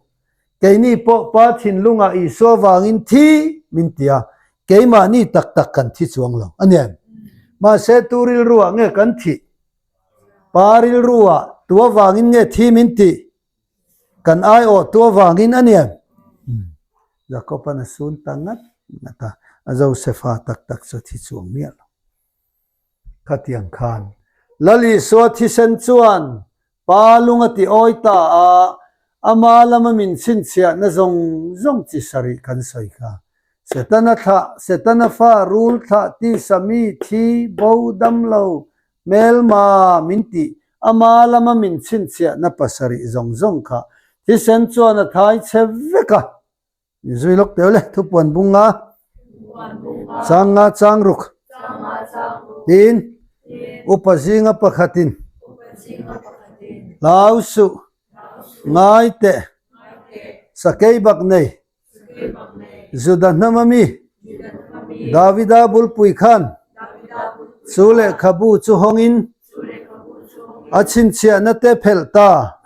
Keini pawh Pa thinlungah Isua vangin thi min ti a, keimahni tak tak kan thi chuang lo a nia. Mahse tu rilruah nge kan thih? Pa rilruah tu avangin nge thi min tih? Kan aiawh tu avangin a nia. Jakob-an a sun ta ngat ngat a, a Josefa tak tak chu a thi chuang miah lo. Khatiang khan Lal Isua thisen chuan Pa lung a ti awi ta a, ama lama min chhinchhiahna zawng zawng chi sarih kan sawi kha. Setana thlah, Setana fa, rul thlah, tisa mi, thi, bo, damlo, hmelma min tih, ama lama min chhinchhiahna pasarih zawng zawng kha thisen chuan a thai chhe vek a. Zui lawk teuh le, thupuan bung nga, chang nga chang ruk, tiin upa zinga pakhatin hlau suh, ngai teh, sakei bak nei, Juda hnam ami, Davida bulpui khan chu lehkhabu chu hawngin a chhinchhiahna te phelh ta.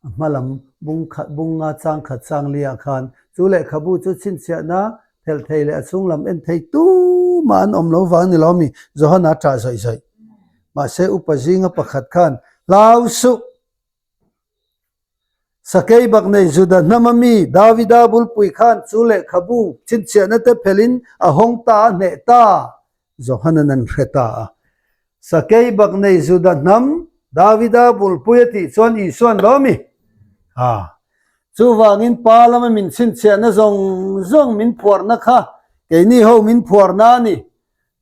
A hma lam bung khat bung nga chang khat chang li ah khan chu lehkhabu chu chhinchhiahna phelh thei leh a chhung lam en thei tumah an awm lo vang ni lo mi Johana ṭah zawih zawih. Mahse upa zinga pakhat khan hlau suh! Sakei bak nei Juda hnama mi Davida bulpui khan chu lehkhabu chhinchhiahna te phelhin a hawng ta a hneh ta Johanan an hre ta a. Sakei bak nei Juda hnam Davida bulpui a tih chuan Isuan lo mi? Ha. Chuvangin Pa lama min chhinchhiahna zawng zawng min phuarna kha keini ho min phuarna a ni.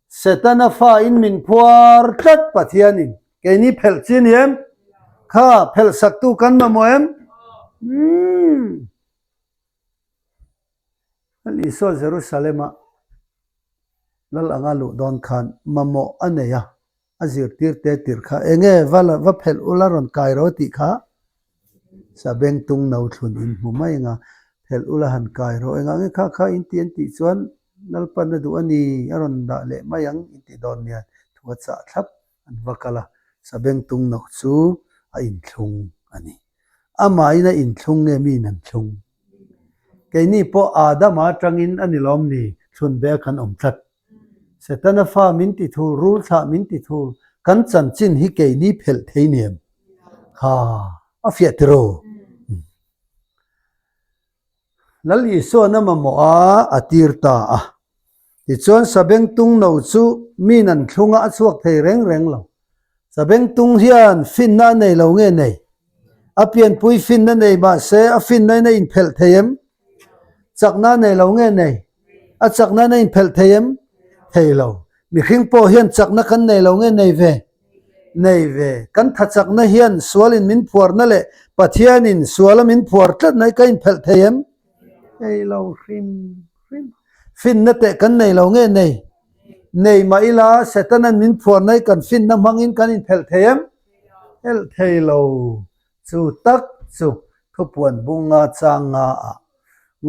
Setana fa in min phuar tlat Pathianin keini phelh chi ni em? Kha phelh saktu kan mamawh em? Umm. Isua Jerusalem-ah Lal anga luh dawn khan mamawh a nei a, a zirtir te tirh kha eng nge va la va phelh ula rawn kai ro tih kha sabeng tung no thlun in hmu mai anga phelh ula han kai ro engah nge kha kha in ti an tih chuan Lalpan a duh a ni a rawn dah leh mai ang in tih dawn nia thu a chah thlap an va kal a, sabeng tung no chu a inthlung a ni. Amahin a inthlung nge miin an thlung? Keini pawh Adama atangin a ni lawm ni thlun be a kan awm tlat. Setana fa min ti thul, rul thlah min ti thul, kan chanchin hi keini phelh thei nem. Kha a fiah tiro. Lal Isuan a mamawh a, a tir ta a. Tichuan Sabengtung no chu min an thlung a, a chhuak thei reng reng lo. Sabengtung hian finna a nei lo nge nei? A pianpui finna nei mah se a finna in a inphelh thei em? Chakna a nei lo nge nei? A chakna in a inphelh thei em? Thei lo. Mihring pawh hian chakna kan nei lo nge nei ve? Nei ve. Kan tha chakna hian sualin min phuarna leh Pathianin suala min phuar tlatna hi ka inphelh thei em? Thei lo hrim hrim. Finna teh kan nei lo nge nei? Nei mah ila Setanan min phuarna hi kan finna hmangin kan inphelh thei em? Phelh thei lo. Chu tak chu thupuan bunga chang nga ah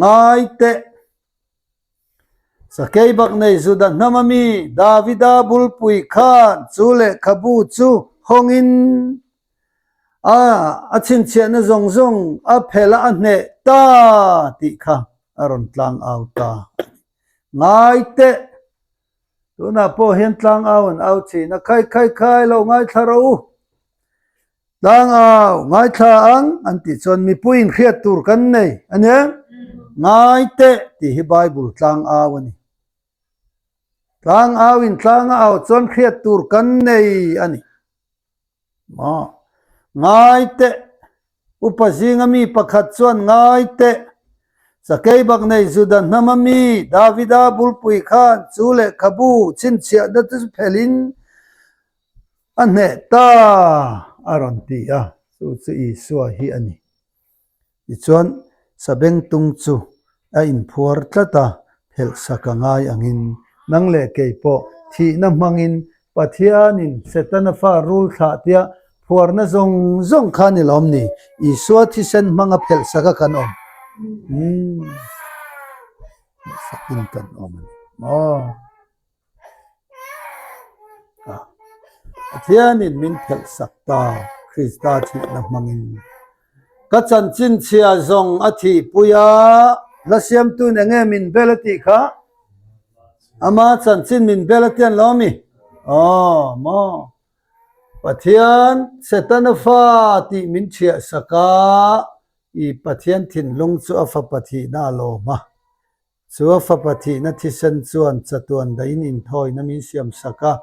ngai teh. Sakei bak nei Juda hnam a mi Davida bulpui khan chu lehkhabu chu hawngin a a chhinchhiahna zawng zawng a phelh a a hneh ta tih kha a rawn tlang au ta a ni. Ngai teh! Tunah pawh hian tlang au an au thin a, Khai khai khai lo ngaithla rawh u! Tlangau, ngaithla ang an tih chuan mipuiin hriat tur kan nei a nia. Ngai teh tih hi Bible tlangau a ni. Tlangauin tlang a au chuan hriat tur kan nei a ni. Maw? Ngai teh, upa zinga mi pakhat chuan ngai teh, Sakei bak nei Juda hnama mi Davida bulpui khan chu lehkhabu chhinchhiahna te chu phelhin A hneh ta a rawn ti a, chu chu Isua hi a ni. Tichuan, Sabengtung chu a inphuar tlat a, phelhsak a ngai angin, nang leh kei pawh thihna hmangin Pathianin Setana fa rul thlah tia phuarna zawng zawng kha ni lawm ni? Isua thisen hmanga phelhsak a kan awm. Umm, phelhsakin kan awm a ni maw? Pathianin min phelh sak ta, Krista thihna hmangin. Ka chanchin chhia zawng a thihpui a, hla siamtuin eng nge min bel a tih kha? Ama chanchin min bel a tian lo ami? Aw, maw? Pathian Setana fa tih min chhiah sak a, i Pathian thinlung chu a fapa thihna a lawm a. Chu a fapa thihna thisen chuan chatuan dahin inthawina min siam sak a,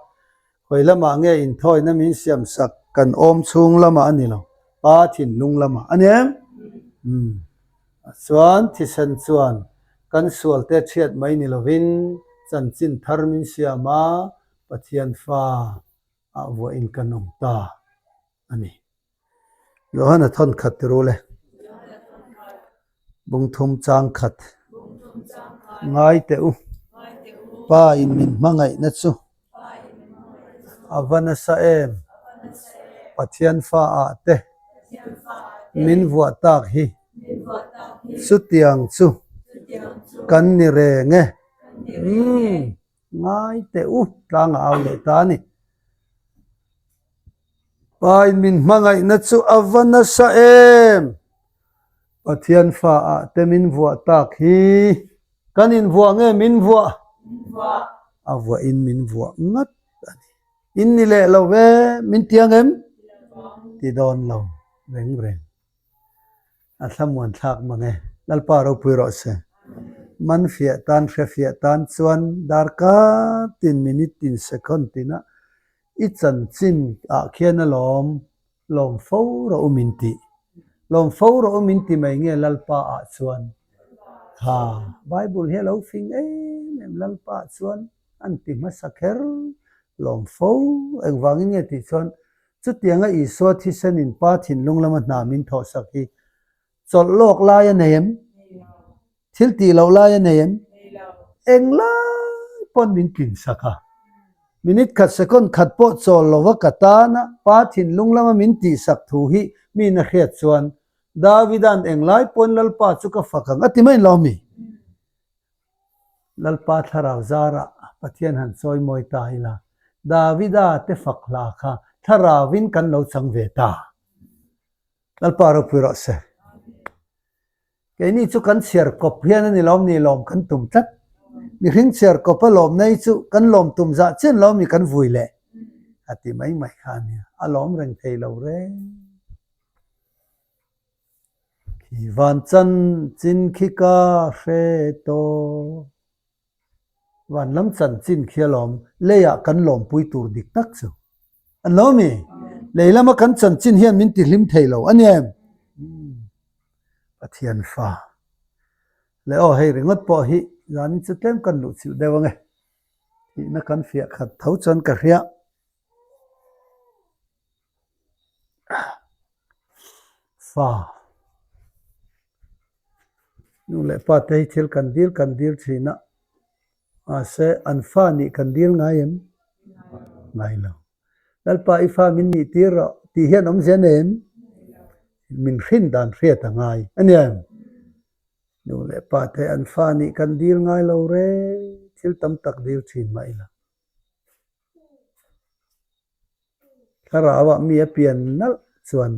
khawi lamah nge inthawina min siam sak kan awm chhung lamah a ni lo, pa thinlung lamah a ni em? Umm. Chuan thisen chuan kan sualte thiat mai ni lovin chanchin thar min siam a, Pathian fa ah vuahin kan awm ta a ni. Johana thawn khat ti ru le. Bungthum chang khat. Ngai teh u. Pa in min hmangaihna chu a va nasa em. Pathian fa ah te min vuah tak hi chutiang chu kan ni reng e. Umm. Ngai teh u tlang a au leh ta a ni. Pain min hmangaihna chu a va nasa em! Pathian fa ah te min vuah tak hi. Kan invuah nge min vuah? A vuahin min vuah ngat a ni. In ni leh lo ve, min ti ang em? Ti dawn lo reng reng. A thlamuan thlak mang e. Lalpa ropui rawh se. Man fiah tan, hre fiah tan chuan darkar tin, minute tin, second tinah i chanchin ah khian a lawm, lawm fo rawh u min tih. Lawm fo rawh u min ti mai nge Lalpa ah chuan? Kha, Bible hi a lo fing em em Lalpa ah chuan an ti hmasa kher lawm fo. Engvangin nge tih chuan Chutianga Isua thisenin Pa thinlung lama hna min thawhsak hi chawlh lawk lai a nei em? Thil tih loh lai a nei em? Englai pawn min tlinsak a. Minute khat second khat pawh chawl lova ka tana Pa thinlung lama min tihsak thu hi mi na hriat chuan Davida'n englai pawn Lalpa chu ka fak ang a ti mai lo mi? Lalpa thlarau zarah Pathian han chawi mawi ta ila, Davida te fak hla kha thlarauvin kan lo chang ve ta. Lalpa ropui rawh se. Keini chu kan chhiar kawp hian a ni lawm ni lawm kan tum tlat. Mihring chhiar kawp a lawm nei chu kan lawm tum zah chian lo mi kan vui leh a ti mai mai kha a nia. A lawm reng thei lo reng. Khi van chan chin khi ka hre tawh. Van lam chanchin khi alawm leiah kan lawmpui tur dik tak chu an lo mi. Lei lama kan chanchin hian min ti hlim thei lo a ni em? Pathian fa leh aw hei ringawt pawh hi zanin chu tlem kan luh chilh deuh ange tihna kan fiah khat tho chuan ka hria. Fa Nu leh pa te hi thil kan dil kan dil thin a, mahse an fa nih kan dil ngai em? Ngai lo. Lalpa i fa min nih tir rawh tih hian awmzia nei em? Min hrin dan hriat a ngai a ni em? Nu leh pa te an fa nih kan dil ngai lo reng, thil tam tak dil thin mah ila. Thlarauah mi a pian nalh chuan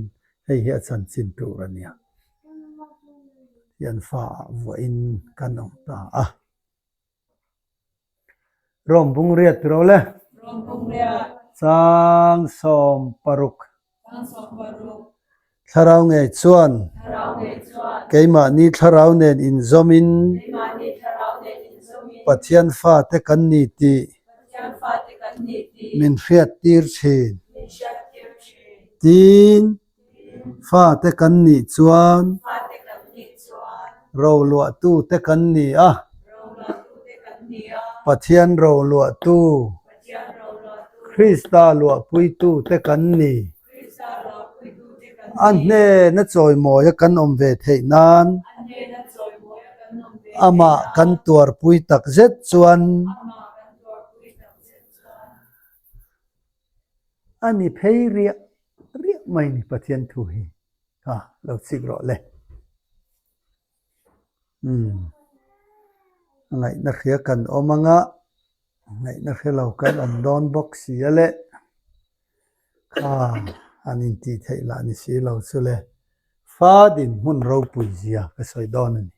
hei hi a chanchin tur a nia. Hian fa ah vuahin kan awm ta a. Rom bungriat tiro le. Chang 16. Thlarau ngei chuan keimahni thlarau nen inzawmin Pathian fate kan ni tih min hriattir thin. Tin, fate kan nih chuan roluahtute kan ni a, Pathian roluahtu Krista luahpuitute kan ni. A hnena chawimawia kan awm ve theih nan amah kan tuarpui tak zet chuan a ni phei riah riah mai ni Pathian thu hi kha lo chik rawh le. Umm a ngaihna hria kan awm anga ngaihna hre lo kan awm dawn bawk si a le. Kha an intih theih lah ni si lo chu le. Fa dinhmun ropui zia ka sawi dawn a ni.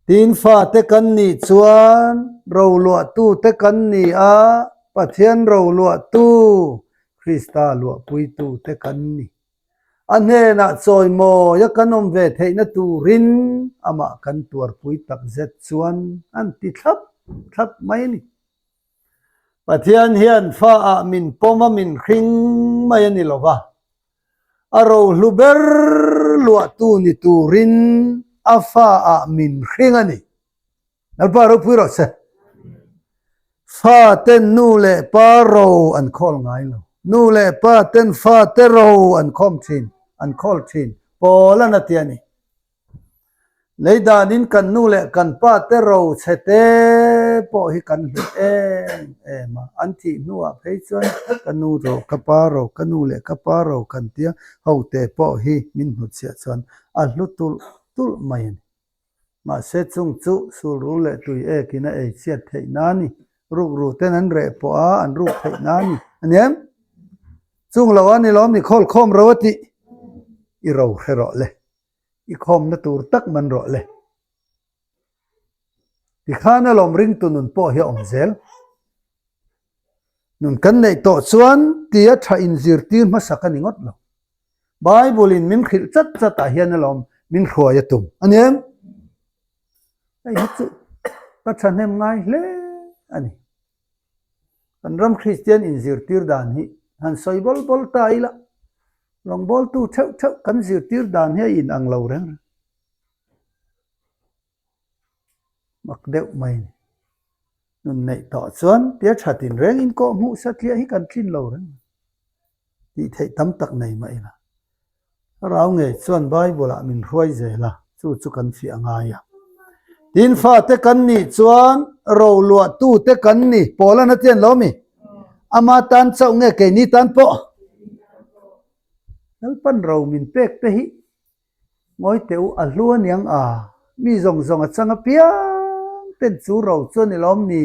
Tin fate kan nih chuan roluahtute kan ni a, Pathian roluahtu, Krista luahpuitute kan ni. A hnenah chawimawia kan awm ve theihna turin amah kan tuarpui takzet chuan an ti thlap thlap mai a ni. Pathian hian fa ah min pawm a min hring mai a ni lo va, a rohlu ber luahtu ni turin a fa ah min hring a ni. Lalpa ropui rawh se. Fa ten nu leh pa ro an khawl ngai lo. Nu leh pa ten fa te ro an khawm thin, an khawl thin. Pawl an a ti a ni. Lei danin kan nu leh kan pa te ro chhe te pawh hi kan hlut em em a, an thih hnuah phei chuan ka nu ro, ka pa ro, ka nu leh ka pa ro kan tia ho te pawh hi min hnutchhiah chuan a hlu tulh tulh mai a ni. Mahse chung chu sulrul leh tui ekin a ei chhiat theih na a ni. Rukru ten an reh pawh a, an ruk theih na a ni. A ni em? Chung lo a ni lawm ni khawl khawm ro a tih i ro hre rawh le. I khawmna tur tak man rawh le. Tikhan alawm ringtu nun pawh hi a awm zel. Nun kan neih tawh chuan tia tha inzirtir hmasak a ni ngawt lo. Bible in min hrilh chat chat ah hian alawm min hruai a tum a ni em? Hei hi chu ka thahnem ngai hle a ni. Kan ram Kristian inzirtir dan hi han sawi bawl bawl ta ila, rawngbawltu theuh theuh kan zirtir dan hi a inang lo reng reng. Mak deuh mai a ni. Nun neih tawh chuan tia tha tinreng in kawh hmuh satliah hi kan tlin lo reng. Tih theih tam tak nei mah ila. Thlarau ngei chuan Bible ah min hruai zel a, chu chu kan fiah ngai a. Tin fate kan nih chuan roluahtu te kan ni, Paul-an a tian lo mi? Ama tan chauh nge keini tan pawh? Lalpan ro min pek te hi Ngawi teh u, a hlu aniang a, mi zawng zawng a chang apiang ten chu ro chu a ni lawm ni?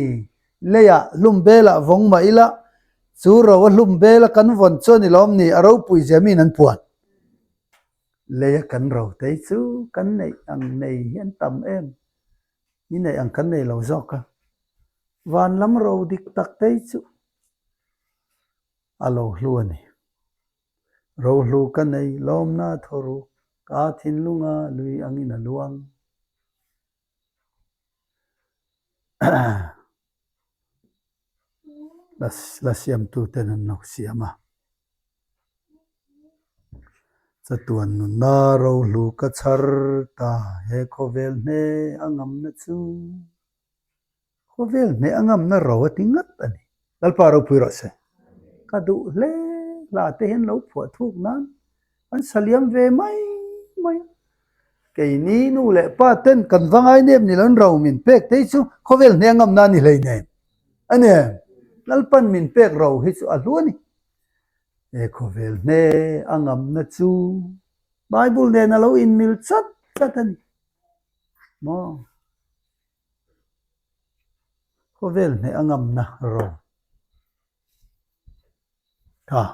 Leiah hlum belah vawng mah ila, chu ro a hlum bela kan vawn chu a ni lawm ni? A ropui zia miin an puan. Leia kan ro tei chu kan neih ang nei hi an tam em? Ni neih ang kan nei lo zawk a, van lam ro dik tak tei chu a lo hlu a ni. Rohlu ka nei lawmna thaw ruk, ka thinlunga lui angin a luang. La siamtuten an lo siam a. Chatuan nunna rohlu ka chhar ta, he khawvel hne a ngamna chu. Khawvel hne a ngamna ro a ti ngat a ni. Lalpa ropui rawh se. Ka duh hle hla te hian lo phuah thuk nan an saliam ve mai mai a. Keini nu leh pa ten kan va ngai nep ni lo ro min pek te hi chu khawvel hne a ngamna a ni hleinem. A ni em? Lalpan min pek ro hi chu a hlu a ni. He khawvel hne a ngamna chu Bible nen a lo inmil chat chat a ni maw? Khawvel hneh a ngamna ro tha.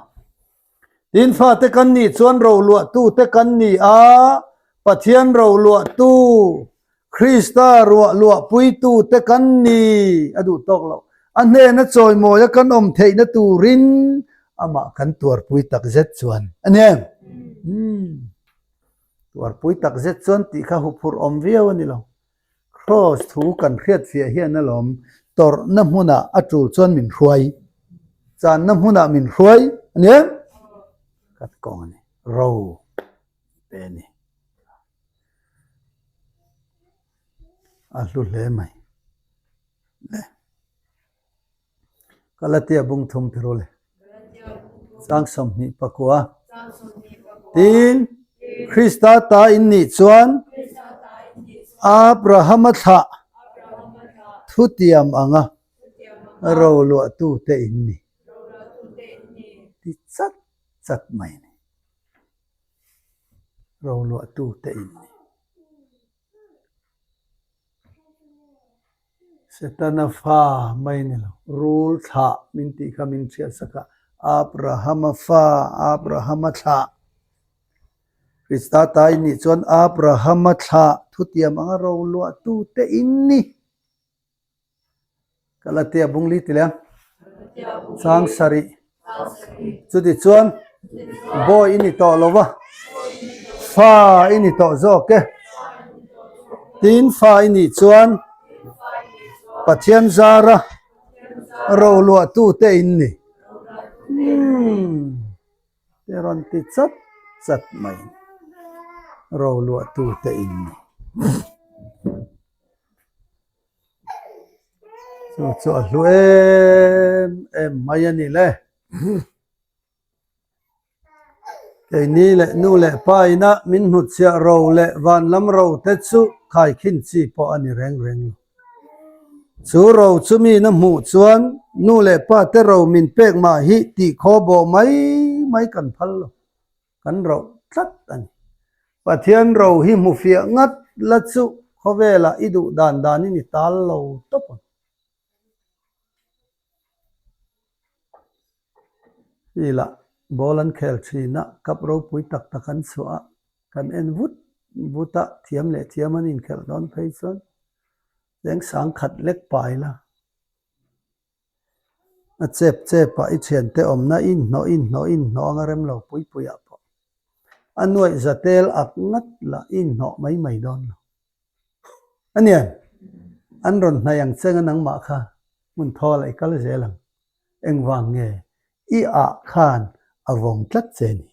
Tin fate kan nih chuan roluahtu te kan ni a, Pathian roluahtu, Krista ruah luahpuitu te kan ni a duh tawk loh. A hnena chawimawia kan awm theihna turin amah kan tuarpui takzet chuan a ni em? Tuarpui takzet chuan tih kha huphurh awm viau a ni lo. Kraws thu kan hriatfiah hian alawm tawrhna hmunah a tul chuan min hruai, channa hmunah min hruai a ni em? Kan kawng a ni, ro pe a ni. A hlu hle mai. Le. Galatia bung thum ti ru le. Chang 29. Tin, Krista ta in nih chuan Abrahama thlah thutiam anga roluahtute in ni. Ti chat chat mai a ni. Roluahtute in ni. Setana fa mai ni lo, rul thlah min tih kha min hriatsak a, Abrahama fa, Abrahama thlah. Krista ta in nih chuan Abrahama thlah thutiam anga roluahtu te in ni. Galatia bung li ti leh chang sarih. Chutichuan bawi i ni tawh lo va, fa i ni tawh zawk e. Tin fa i nih chuan Pathian zara roluahtute in ni. Umm te rawn ti chat chat mai roluahtute in ni. Chu chu a hlu em em mai a ni le. Keini leh nu leh pa ina min hnutchhiah ro leh van lam ro te chu khaikhin chi pawh a ni reng reng lo. Chu ro chu mi na hmuh chuan nu leh pa te ro min pek mah hi tih khaw bawh mai mai kan phal lo. Kan roh tlat a ni. Pathian ro hi hmu fiah ngat la chu khawvelah i duh dan danin i tal lo tawp ang. Field-ah ball an khel thin a, cup ropui tak tak an chhuah a, kan en vut vut a, thiam leh thiam an inkhelh dawn phei chuan cheng sang khat lek pai la. A chep chep ah i thiante awmna i inhnawh i inhnawh i inhnawh anga rem lo pui pui ah pawh a nuaih za tel ak ngat lah i inhnawh mai mai dawn lo. A nia, an rawn hnaih ang cheng a nangmah kha hmun thawl ah i kal zel ang. Engvang nge i ah khan a vawng tlat che ni?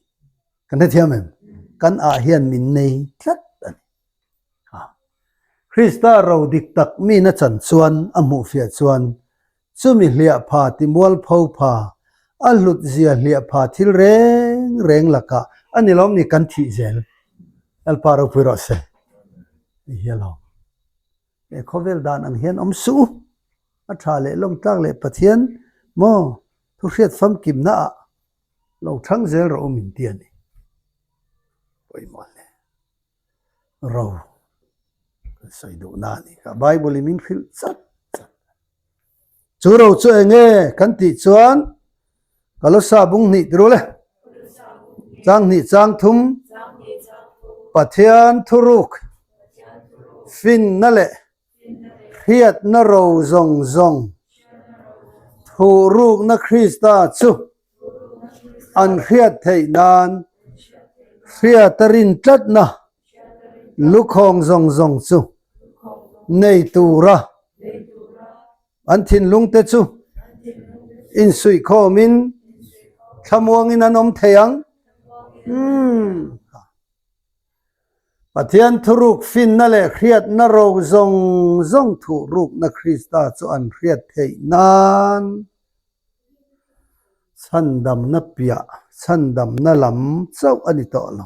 Kan hrethiam em? Kan ah hian min nei tlat a ni. Krista ro dik tak mina chan chuan a hmuhfiah chuan chumi hliah pha ti mualpho pha, a hlut zia hliah pha thil reng reng lakah a ni lawm ni kan thih zel. Lalpa ropui rawh se. Hei hi a lawm. He khawvel dan ang hian awm suh u. A tha leh lawmtlak leh Pathian maw thuhriat famkimna ah lo thang zel rawh u min ti a ni. Pawimawh hle. Ro kan sawi duh na a ni kha. Bible in min hrilh chat chat. Chu ro chu eng nge kan tih chuan Kalosa bung hnih ti rul e. Chang hnih chang thum Pathian thuruk finna leh hriatna ro zawng zawng thuhrukna Krista chu an hriat theih nan hriata rin tlatna lukhawng zawng zawng chu nei tura an thinlungte chu. Insuihkhawmin thlamuangin an awm thei ang. Umm. Pathian thuruk finna leh hriatna ro zawng zawng thuhrukna Krista chu an hriat theih nan chhandamna piah, chhandamna lam chauh a ni tawh lo.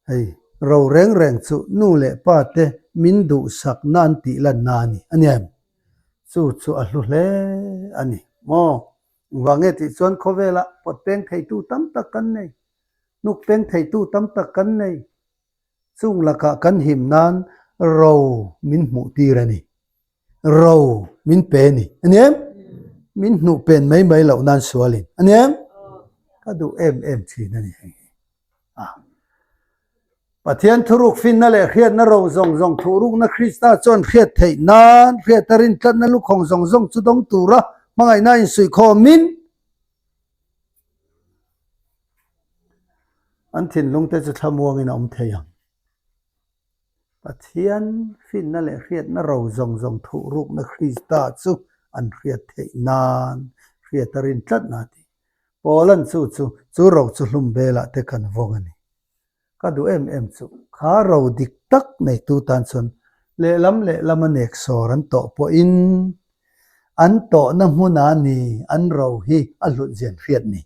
Hei, ro reng reng chu nu leh pa te min duhsakna an tih lanna a ni a ni em? Chu chu a hlu hle a ni maw? Engvang nge tih chuan khawvelah pawt peng theitu tam tak kan nei. Hnuk peng theitu tam tak kan nei. Chung lakah kan him nan ro min hmuh tir a ni. Ro min pe a ni. A ni em? Min hnuh pen mai mai loh nan sualin. A ni em? Ka duh em em thin a ni hei hi. A. Pathian thuruk finna leh hriatna ro zawng zawng thuhrukna Krista chuan hriat theih nan hriata rintlatna lukhawng zawng zawng chu dawng tura hmangaihna insuihkhawmin An thinlungte chu thlamuangin a awm thei ang. Pathian finna leh hriatna ro zawng zawng thuhrukna Krista chu an hriat theih nan hriat a rin tlatna a ti. Paula'n chu chu chu ro chu hlum belah te kan vawng a ni. Ka duh em em chu kha ro dik tak neitu tan chuan lehlam lehlam a nek sawr an tawh pawhin an tawhna hmuna ni an ro hi a hlut zian hriat ni.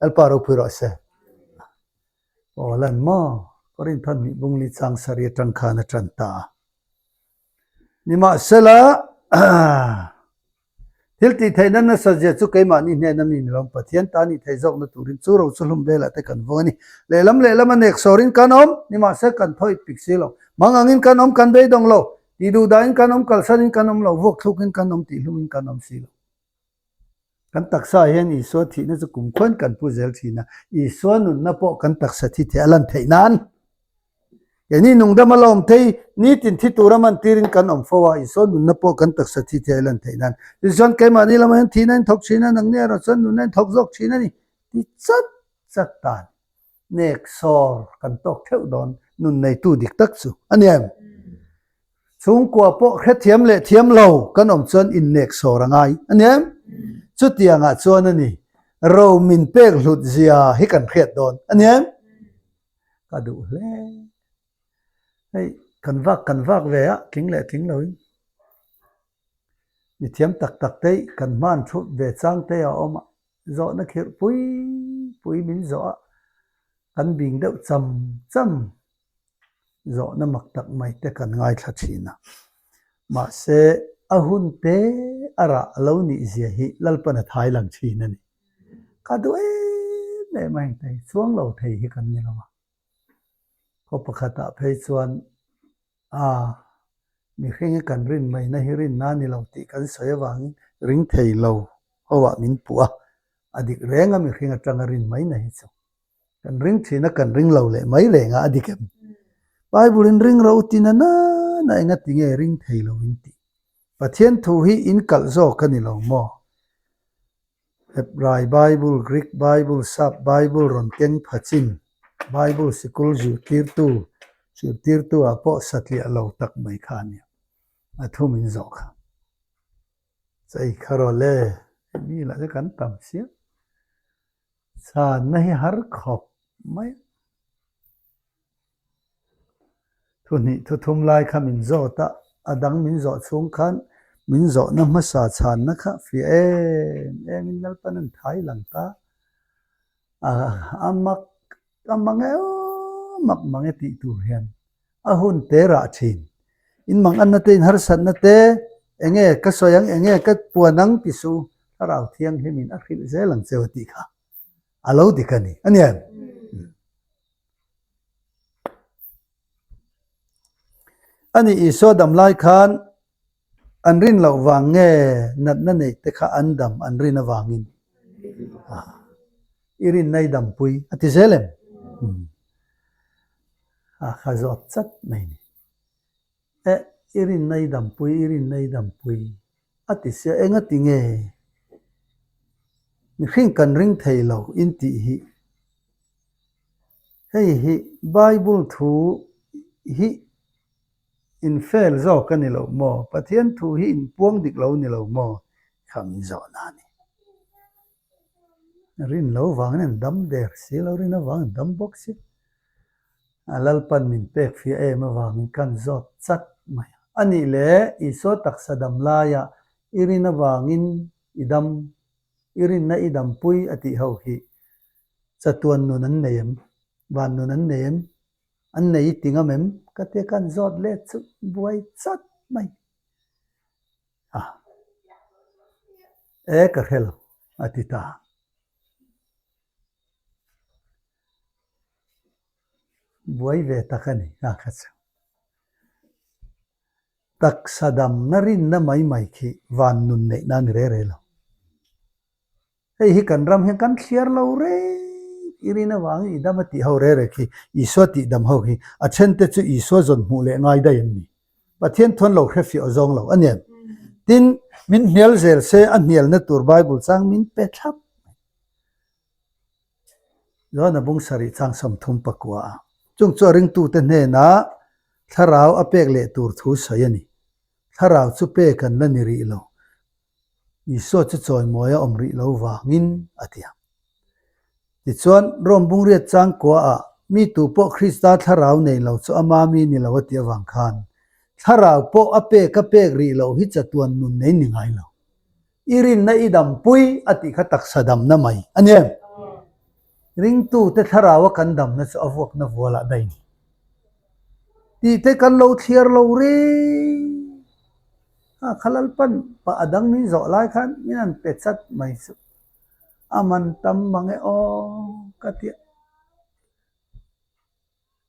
Lalpa ropui rawh se. Aw lan maw Korinthon hnih bungli chang sari atang khan a tan ta a. Nimahsela, thil tih theihna nasa zia chu keimahni hnena mi ni lo, Pathian ta nih theih zawkna turin chu ro chu hlum velah te kan vawng a ni. Lehlam lehlam a nek sawrin kan awm, nimahse kan thawi pik si lo. Mang angin kan awm, kan beidawng lo. Tih duh dahin kan awm, kalsanin kan awm lo, vuak thlukin kan awm, tih hlumin kan awm si lo. Kan taksa hian Isua thihna chu kum khuan kan pu zel thin a, Isua nunna pawh kan taksa thi thei a lan theih nan. Keini nungdam a la awm thei, nitin thi tura man tirin kan awm fo a, Isua nunna pawh kan taksa thi thei a lan theih nan. Tichuan keimahni lamah hian thihna in thawk thin a, nangni erawh chuan nunna in thawk zawk thin a ni ti chat chat tan. Nek sawr kan tawk theuh dawn nun neitu dik tak chu a ni em? Chhungkua pawh hrethiam leh thiam lo kan awm chuan innek sawr a ngai a ni em? Chutiangah chuan a ni, ro min pek hlut zia hi kan hriat dawn a ni em? Ka duh hle. Hei kan vak kan vak ve a, tling leh tling loin. Mi thiam tak tak te kan hman thut ve chang te a awm a, zawhna khirh pui pui min zawh a, kan bing deuh cham cham zawhna mak tak mai te kan ngaithla thin a. Mahse, a hun te a rah lo nih zia hi Lalpan a thai lang thin a ni. Ka duh em em a heng te hi chuang lo thei hi kan ni lo a. Khaw pakhatah phei chuan a mihring hi kan rin maina hi rinna a ni lo tih kan sawi avangin ring thei lo ho ah min puh a, a dik reng a mihring atanga rin maina hi chu. Kan ring thin a kan ring lo leh mai reng a, a dik em? Bible in ring ro ti na nana enga ti nge ring thei lo in tih? Pathian thu hi in kalh zawk a ni lo maw? Hebrai Bible, Greek Bible, Sap Bible rawn keng pha chin, Bible sikul zirtirtu, zirtirtu ah pawh satliah lo tak mai kha a nia. A thu min zawh kha. Chei kha rawh le, mi lah chu kan tam siam. Chhanna hi har khawp mai a. Thuhnih thuthum lai kha min zawt a, a dang min zawh chhung khan min zawhna hmasa chhanna kha fiah em em in Lalpan an thai lang ta. A mak a mang e aw mak mang e tih tur hian a hun te rah thin. In mang anna te in harsatna te enge ka sawi ang enge ka puan ang ti su Thlarau Thianghlim in a hrilh zel ang cheu a tih kha a lo dik a ni a ni em? A ni Isua dam lai khan an rin loh vang nge natna neih te kha an dam an rin avangin i rinna i dampui a ti zel em? A kha zawt chat mai ni. Eh, i rinna i dampui, i rinna i dampui a ti sia, enga ti nge? Mihring kan ring thei lo in tih hi. Hei hi Bible thu hi in fail zawk a ni lo maw? Pathian thu hi in puang dik lo ni lo maw? Kha min zawhna a ni. Rin lo vangin an dam der si lo, rin avangin an dam bawk si. A Lalpan min pek fiah em avangin kan zawt chat mai a. A nih leh Isua taksa dam laia i rin avangin i dam, i rinna i dampui a tih ho hi chatuan nun an nei em? Van nun an nei em? An nei i ti ngam em? Ka tia kan zawt let chu buai chat mai a. E ka hre lo a ti ta. Buai ve tak a ni a kha chu. Taksa damna rinna mai mai khi van nun neihna a ni re re lo. Hei hi kan ram hian kan thliar lo reng i rin avangin i dam a tih ho re re khi Isua tih dam ho khi a then te chu Isua zawn hmuh leh ngai daih an ni. Pathian thuan lo hre fiah zawng lo a nen. Tin, min hnial zel se a hnialna tur Bible chang min pe thlap mai. Johana bung sarih chang 30 pakua a chung chu a ringtute hnenah thlarau a pek leh tur thu sawi a ni. Thlarau chu pek an la ni rih lo. Isua chu chawimawi a awm rih lo vangin a ti a. Tichuan, Rome bungriat changkua ah mi tu pawh Krista thlarau nei lo chu ama mi ni lo a ti avang khan thlarau pawh a pek a pek rih loh hi chatuan nun nei ni ngai lo. I rinna i dampui a tih kha taksa damna mai a ni em? Ringtute thlarau a kan damna chu a vuakna vualah daih ni. Tih te kan lo thliar lo reng. A kha Lalpan pa a dang min zawh lai khan min han pe chat mai chu a man tam mang e aw ka ti a,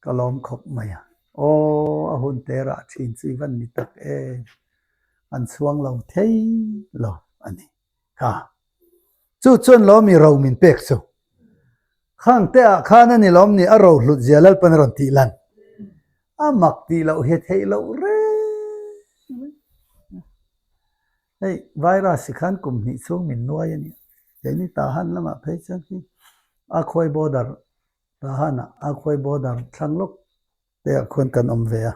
ka lawm khawp mai a. Aw a hun te rah thin chu i van ni tak em, an chhuang lo thei lo a ni kha. Chu chuan lawm i ro min pek chu. Khang te ah khan a ni lawm ni a ro hlut zia Lalpan a rawn tih lan. A mak tih loh hi theih loh reng mai. Hei virus hi khan kum hnih chhung min nuai a nia. Keini Tahan lamah phei chuan khi a khawi border Tahan ah a khawi border thlang lawk te ah khuan kan awm ve a.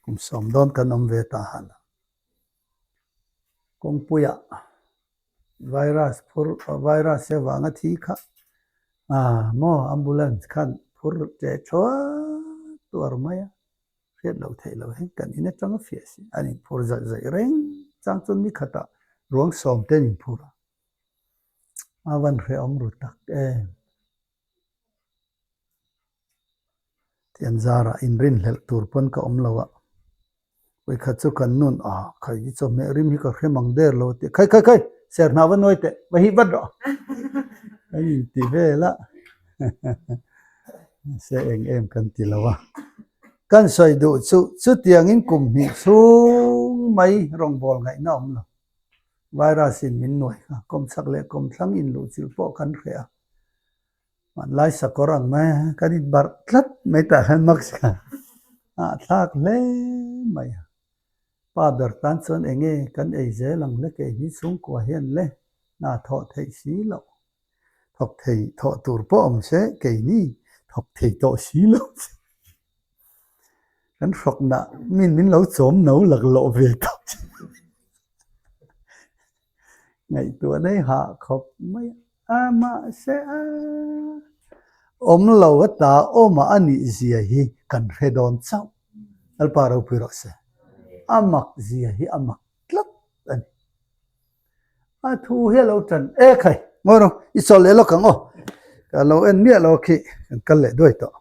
Kum sawm dawn kan awm ve Tahan ah. Kawngpuiah virus phur virus hi avanga thi kha ah maw ambulance khan phur teh thuai tuar mai a hriat loh theih loh hi kan in atanga fiah si an inphur zaih zaih reng chang chuan ni khatah ruang sawm te an inphur a a van hrehawm ru tak em. Tian zarah inrinhlelh tur pawn ka awm lo a, vawikhat chu kan nun a khai hi chawhmeh rim hi ka hre mang der lo a ti a, khai khai khai ser hna va nuai teh va hih vat rawh kan inti vel a mahse eng em kan ti lo a, kan sawi duh chu chutiangin kum hnih chhung mai rawngbâwl ngaihna awm lo, virus in min nuai kha kawmchhak leh kawmthlang inluhchilh pawh kan hreh a. Hmanlai sakawr ang mai a, kan inbarh tlat mai tah hian mask a hahthlak hle mai a. Pa ber tan chuan eng nge kan ei zel ang le kei hi chhungkua hian le hna thawh theih si loh, thawk thei thawh tur pawh awm se keini thawk thei tawh si lo che. Kan hrawkna min min lo chawm no laklawh ve tawh che. Ngaihtuah daih hah khawp mai a mahse a awm lo a ta awm a a nih zia hi kan hre dawn chauh. Lalpa ropui rawh se. A mak zia hi a mak tlat a ni. A thu hi a lo tan e khai ngawi rawh i chawl leh lawk ang aw. Ka lo en miah lo khi kan kal leh duai tawh.